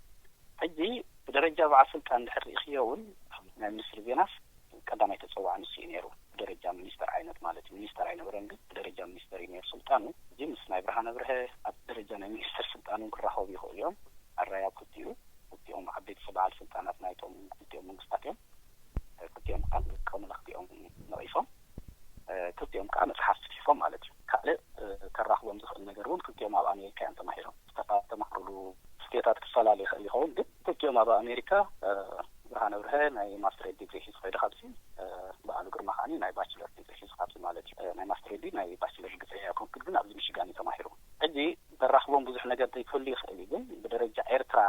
ሕጂ ብደረጃ በዓል ስልጣን እንድሕር ርኢኽዮ እውን ናይ ሚኒስትሪ ዜናስ ቀዳማይ ተፀዋዕ ንሱ እዩ ነይሩ ብደረጃ ሚኒስተር ዓይነት ማለት እዩ ሚኒስተር ኣይነበረን ግን ብደረጃ ሚኒስተር እዩ ነይሩ ስልጣኑ እዚ ምስ ናይ ብርሃነ ኣብርሀ ኣብ ደረጃ ናይ ሚኒስተር ስልጣን እውን ክራኸቡ ይኽእሉ እዮም ኣራይ ኣብ ክልቲኡ ክልቲኦም ዓበይቲ በዓል ስልጣናት ናይቶም ክልቲኦም መንግስታት እዮም ክልቲኦም ከዓ ንጥቀሙ ለክቲኦም ነቒፎም ክልቲኦም ከዓ መፅሓፍ ፅሒፎም ማለት እዩ ካልእ ከራኽቦም ዝኽእል እዚኦም ኣብ ኣሜሪካ ብርሃነ ብርሀ ናይ ማስተሬት ዲግሪ ሒዙ ከይዱ ካብዚ፣ በዓሉ ግርማ ከዓኒ ናይ ባችለር ዲግሪ ሒዙ ካብዚ ማለት እዩ። ናይ ማስተሬት ዲግሪ ናይ ባችለር ዲግሪ ኣይኮንኩን፣ ግን ኣብዚ ሚሽጋን እዩ ተማሂሩ። ሕጂ ዘራኽቦም ብዙሕ ነገር ዘይክህሉ ይኽእል እዩ፣ ግን ብደረጃ ኤርትራ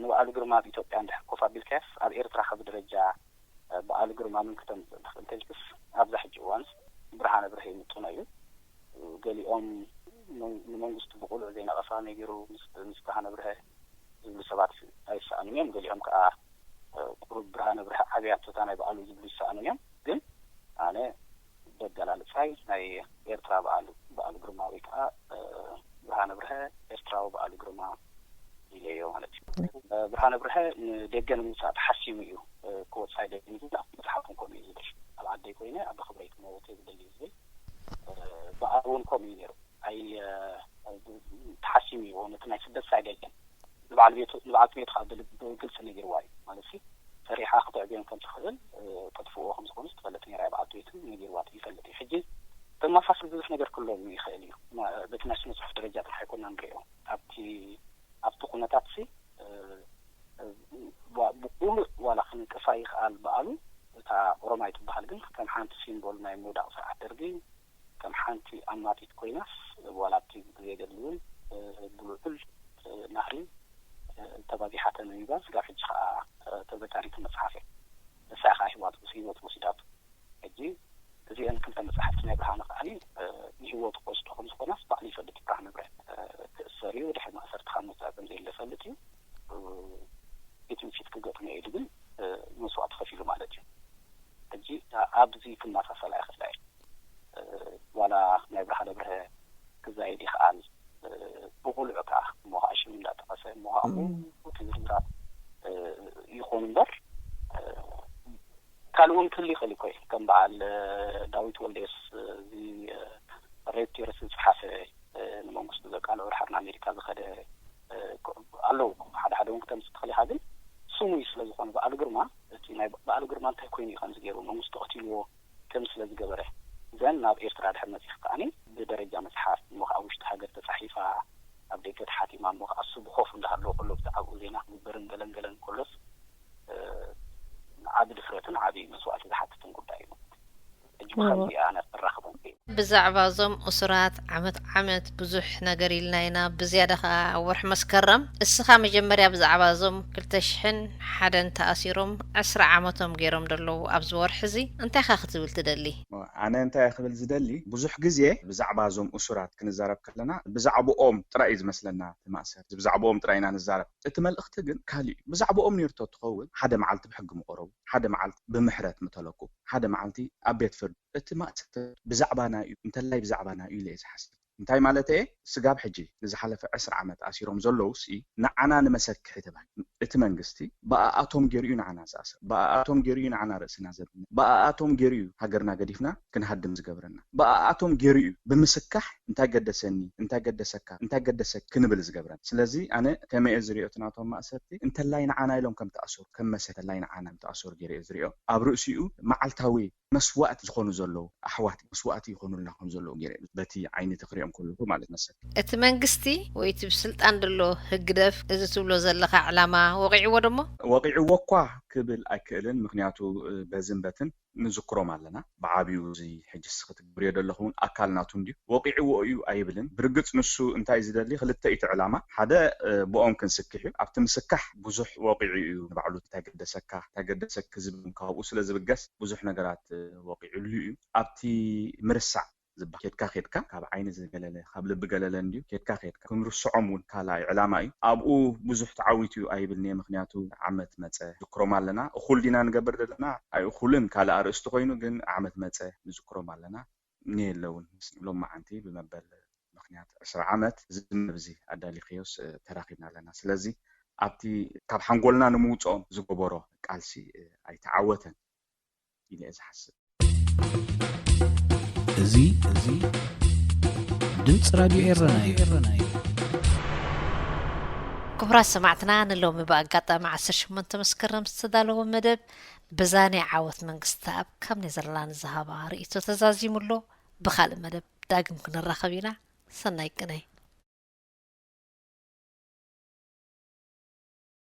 ንበዓሉ ግርማ ኣብ ኢትዮጵያ እንድሕር ኮፍ ኣቢልካዮስ ኣብ ኤርትራ ከ ብደረጃ በዓሉ ግርማ ምን ክተምፅእ ትኽእል እንተልክስ፣ ኣብዛ ሕጂ እዋንስ ብርሃነ ብርሀ ይምጥኖ እዩ። ገሊኦም ንመንግስቱ ብቁሉዕ ዘይነቐፋ ነጊሩ ምስ ብርሃነ ብርሀ ዝብሉ ሰባት ኣይሰኣኑን እዮም። ገሊኦም ከዓ ቁሩብ ብርሃነ ብርሀ ዓብያቶታ ናይ በዓሉ ዝብሉ ይሰኣኑን እዮም። ግን ኣነ በገላልፃይ ናይ ኤርትራ በዓሉ በዓሉ ግርማ ወይ ከዓ ብርሃነ ብርሀ ኤርትራዊ በዓሉ ግርማ ኢለዮ ማለት እዩ። ብርሃነ ብርሀ ንደገ ንምውፃእ ተሓሲሙ እዩ ክወፅእ ኣይደልን ዝብል ኣብ መፅሓፉን ከምኡ እዩ ዝብል። ኣብ ዓደይ ኮይነ ኣብ ክብረይ ክመውት እየ ዝደሊ ዝብል በዓል እውን ከምኡ እዩ ነይሩ። ኣይ ተሓሲሙ እዩ ነቲ ናይ ስደት ሳይድ ኣይደልን ንበዓል ቤቱ ንበዓልቲ ቤቱ ካብ ብግልፂ ነጊርዋ እዩ ማለት ሲ ሰሪሓ ክተዕብዮም ከም ትኽእል ተጥፍዎ ከም ዝኾኑ ዝተፈለጥ ነራ በዓልቲ ቤቱ ነጊርዋ ይፈልጥ እዩ። ሕጂ ተመሳስል ብዙሕ ነገር ክሎም ይኽእል እዩ። በቲ ናይ ስነ ፅሑፍ ደረጃ ጥራሕ ኣይኮና ንሪኦ ኣብቲ ኣብቲ ኩነታት ሲ ብቁሉዕ ዋላ ክንቅፋ ይኽኣል በዓሉ እታ ኦሮማይ ትበሃል ግን ከም ሓንቲ ሲምቦል ናይ ምውዳቕ ስርዓት ደርጊ ከም ሓንቲ ኣማቲት ኮይናስ ዋላ ኣብቲ ግዜ ገድሊ እውን ብውዕል ናህሪ ተባዚሓ ተነቢባ ስጋብ ሕጂ ከዓ ተዘካሪት መፅሓፍ እያ። ንሳ ከዓ ህይወት ህይወት ወሲዳቱ። ሕጂ እዚአን ክልተ መፅሓፍቲ ናይ ብርሃነ ከዓ ንህይወቱ ክወስዶ ከም ዝኾናስ ባዕሉ ይፈልጥ። ብርሃነ ብርሀ ክእሰር እዩ ድሕሪ ማእሰርቲ ካብ ምውፃእ ከም ዘየለ ይፈልጥ እዩ። ፊት ንፊት ክገጥሞ ኢሉ ግን መስዋእቲ ከፊሉ ማለት እዩ። ሕጂ ኣብዚ ክመሳሰላ ይኽእላ እየ ዋላ ናይ ብርሃነ ብርሀ ክዛየድ ይኽኣል። ብቑልዑ ከዓ እሞ ከዓ ሽም እንዳጠቐሰ እሞ ከዓ እቲ ዝርዝራት ይኹን እምበር ካልእ እውን ክህሉ ይኽእል እኮ እዩ። ከም በዓል ዳዊት ወልደየስ እዚ ሬፕ ቴረስ ዝፀሓፈ ንመንግስቱ ዘቃልዑ ድሓር ንኣሜሪካ ዝኸደ ኣለዉ። ሓደ ሓደ እውን ክተምፅእ ትኽእል ኢኻ፣ ግን ስሙይ ስለ ዝኾነ በዓሉ ግርማ እቲ ናይ በዓሉ ግርማ እንታይ ኮይኑ እዩ ከምዚ ገይሩ መንግስቱ ቀቲልዎ ከም ስለ ዝገበረ ዘን ናብ ኤርትራ ድሕር መፂኽ ከዓኒ ብደረጃ መፅሓፍ እሞ ከዓ ውሽጢ ሃገር ተፃሒፋ ኣብ ደገ ተሓቲማ እሞ ከዓ እሱ ብኮፍ እንዳሃለዎ ከሎ ብዛዕባኡ ዜና ክግበርን ገለን ገለን ከሎስ ዓቢ ድፍረትን ዓቢ መስዋእቲ ዝሓትትን ጉዳይ እዩ። ሕጂ ብኸምዚ ኣነ ክራኽቦም ብዛዕባ እዞም እሱራት ዓመት ዓመት ብዙሕ ነገር ኢልና ኢና፣ ብዝያዳ ኸኣ ኣብ ወርሒ መስከረም። እስኻ መጀመርያ ብዛዕባ እዞም ክልተ ሽሕን ሓደን ተኣሲሮም ዕስራ ዓመቶም ገይሮም ደለዉ ኣብዚ ወርሒ እዚ እንታይ ኢኻ ክትብል ትደሊ? ኣነ እንታይ ክብል ዝደሊ፣ ብዙሕ ግዜ ብዛዕባ እዞም እሱራት ክንዛረብ ከለና ብዛዕባኦም ጥራይ እዩ ዝመስለና እቲ ማእሰር፣ ብዛዕባኦም ጥራይ ኢና ንዛረብ። እቲ መልእኽቲ ግን ካልእ እዩ። ብዛዕባኦም ነይሩ ተትኸውን ሓደ መዓልቲ ብሕጊ ምቐረቡ፣ ሓደ መዓልቲ ብምሕረት ምተለቁ፣ ሓደ መዓልቲ ኣብ ቤት ፍርዲ እቲ ማእሰርቲ ብዛዕባና እዩ እንተላይ ብዛዕባና እዩ ኢለ እየ ዝሓስብ። እንታይ ማለት እየ? ስጋብ ሕጂ ንዝሓለፈ ዕስራ ዓመት ኣሲሮም ዘለዉ ሲ ንዓና ንመሰክሒ ተባሂሉ እቲ መንግስቲ ብኣኣቶም ገይሩ እዩ ንዓና ዝኣስር፣ ብኣኣቶም ገይሩ እዩ ንዓና ርእስና ዘብነ፣ ብኣኣቶም ገይሩ እዩ ሃገርና ገዲፍና ክንሃድም ዝገብረና፣ ብኣኣቶም ገይሩ እዩ ብምስካሕ እንታይ ገደሰኒ እንታይ ገደሰካ እንታይ ገደሰ ክንብል ዝገብረና። ስለዚ ኣነ ከመይ እየ ዝሪኦ እቲ ናቶም ማእሰርቲ እንተላይ ንዓና ኢሎም ከም ተኣሰሩ ከም መሰ እንተላይ ንዓና ከም ተኣሰሩ ገይረ እየ ዝሪኦ። ኣብ ርእሲኡ መዓልታዊ መስዋእቲ ዝኾኑ ዘለዉ ኣሕዋት መስዋእቲ ይኾኑልና ከም ዘለዉ ገይረ በቲ ዓይኒ ተክሪኦም ከለኹ ማለት መሰል። እቲ መንግስቲ ወይ እቲ ብስልጣን ዘሎ ህግደፍ እዚ ትብሎ ዘለኻ ዕላማ ወቒዕዎ ደሞ? ወቒዕዎ እኳ ክብል ኣይክእልን፣ ምኽንያቱ በዝን በትን ንዝክሮም ኣለና። ብዓብዩ እዚ ሕጂ እስኺ ትገብርዮ ዘለኹ እውን ኣካል ናቱ እንድዩ። ወቒዕዎ እዩ ኣይብልን። ብርግጽ ንሱ እንታይ እዩ ዝደሊ? ክልተ እዩ እቲ ዕላማ። ሓደ ብኦም ክንስክሕ እዩ። ኣብቲ ምስካሕ ብዙሕ ወቒዑ እዩ። ንባዕሉ እንታይ ገደሰካ እንታይ ገደሰኪ ዝብል እውን ካብኡ ስለ ዝብገስ ብዙሕ ነገራት ወቒዕሉ እዩ። ኣብቲ ምርሳዕ ዝበሃል ኬድካ ኬድካ ካብ ዓይኒ ዝገለለ ካብ ልቢ ገለለ እንድዩ ኬድካ ኬድካ ክንርስዖም እውን ካልኣይ ዕላማ እዩ። ኣብኡ ብዙሕ ተዓዊቱ እዩ ኣይብልን እየ ምኽንያቱ ዓመት መፀ ዝክሮም ኣለና እኹል ዲና ንገብር ዘለና ኣይእኹልን ካልእ ኣርእስቲ ኮይኑ ግን ዓመት መፀ ንዝክሮም ኣለና። ንየለውን ሎማዓንቲ ብመበል ምኽንያት ዕስራ ዓመት እዚ መደብ እዚ ኣዳሊኽዮስ ተራኺብና ኣለና። ስለዚ ኣብቲ ካብ ሓንጎልና ንምውፅኦም ዝገበሮ ቃልሲ ኣይተዓወተን ኢለ እየ ዝሓስብ። እዚ እዚ ድምፂ ራድዮ ኤረና እዩ። ክቡራት ሰማዕትና ንሎሚ ብኣጋጣሚ ዓሰርተ ሸሞንተ መስከረም ዝተዳለወ መደብ ብዛ ናይ ዓወት መንግስትኣብ ካብ ኔዘርላንድ ዝሃባ ርእይቶ ተዛዚሙ ኣሎ። ብኻልእ መደብ ዳግም ክንራኸብ ኢና። ሰናይ ቅነ።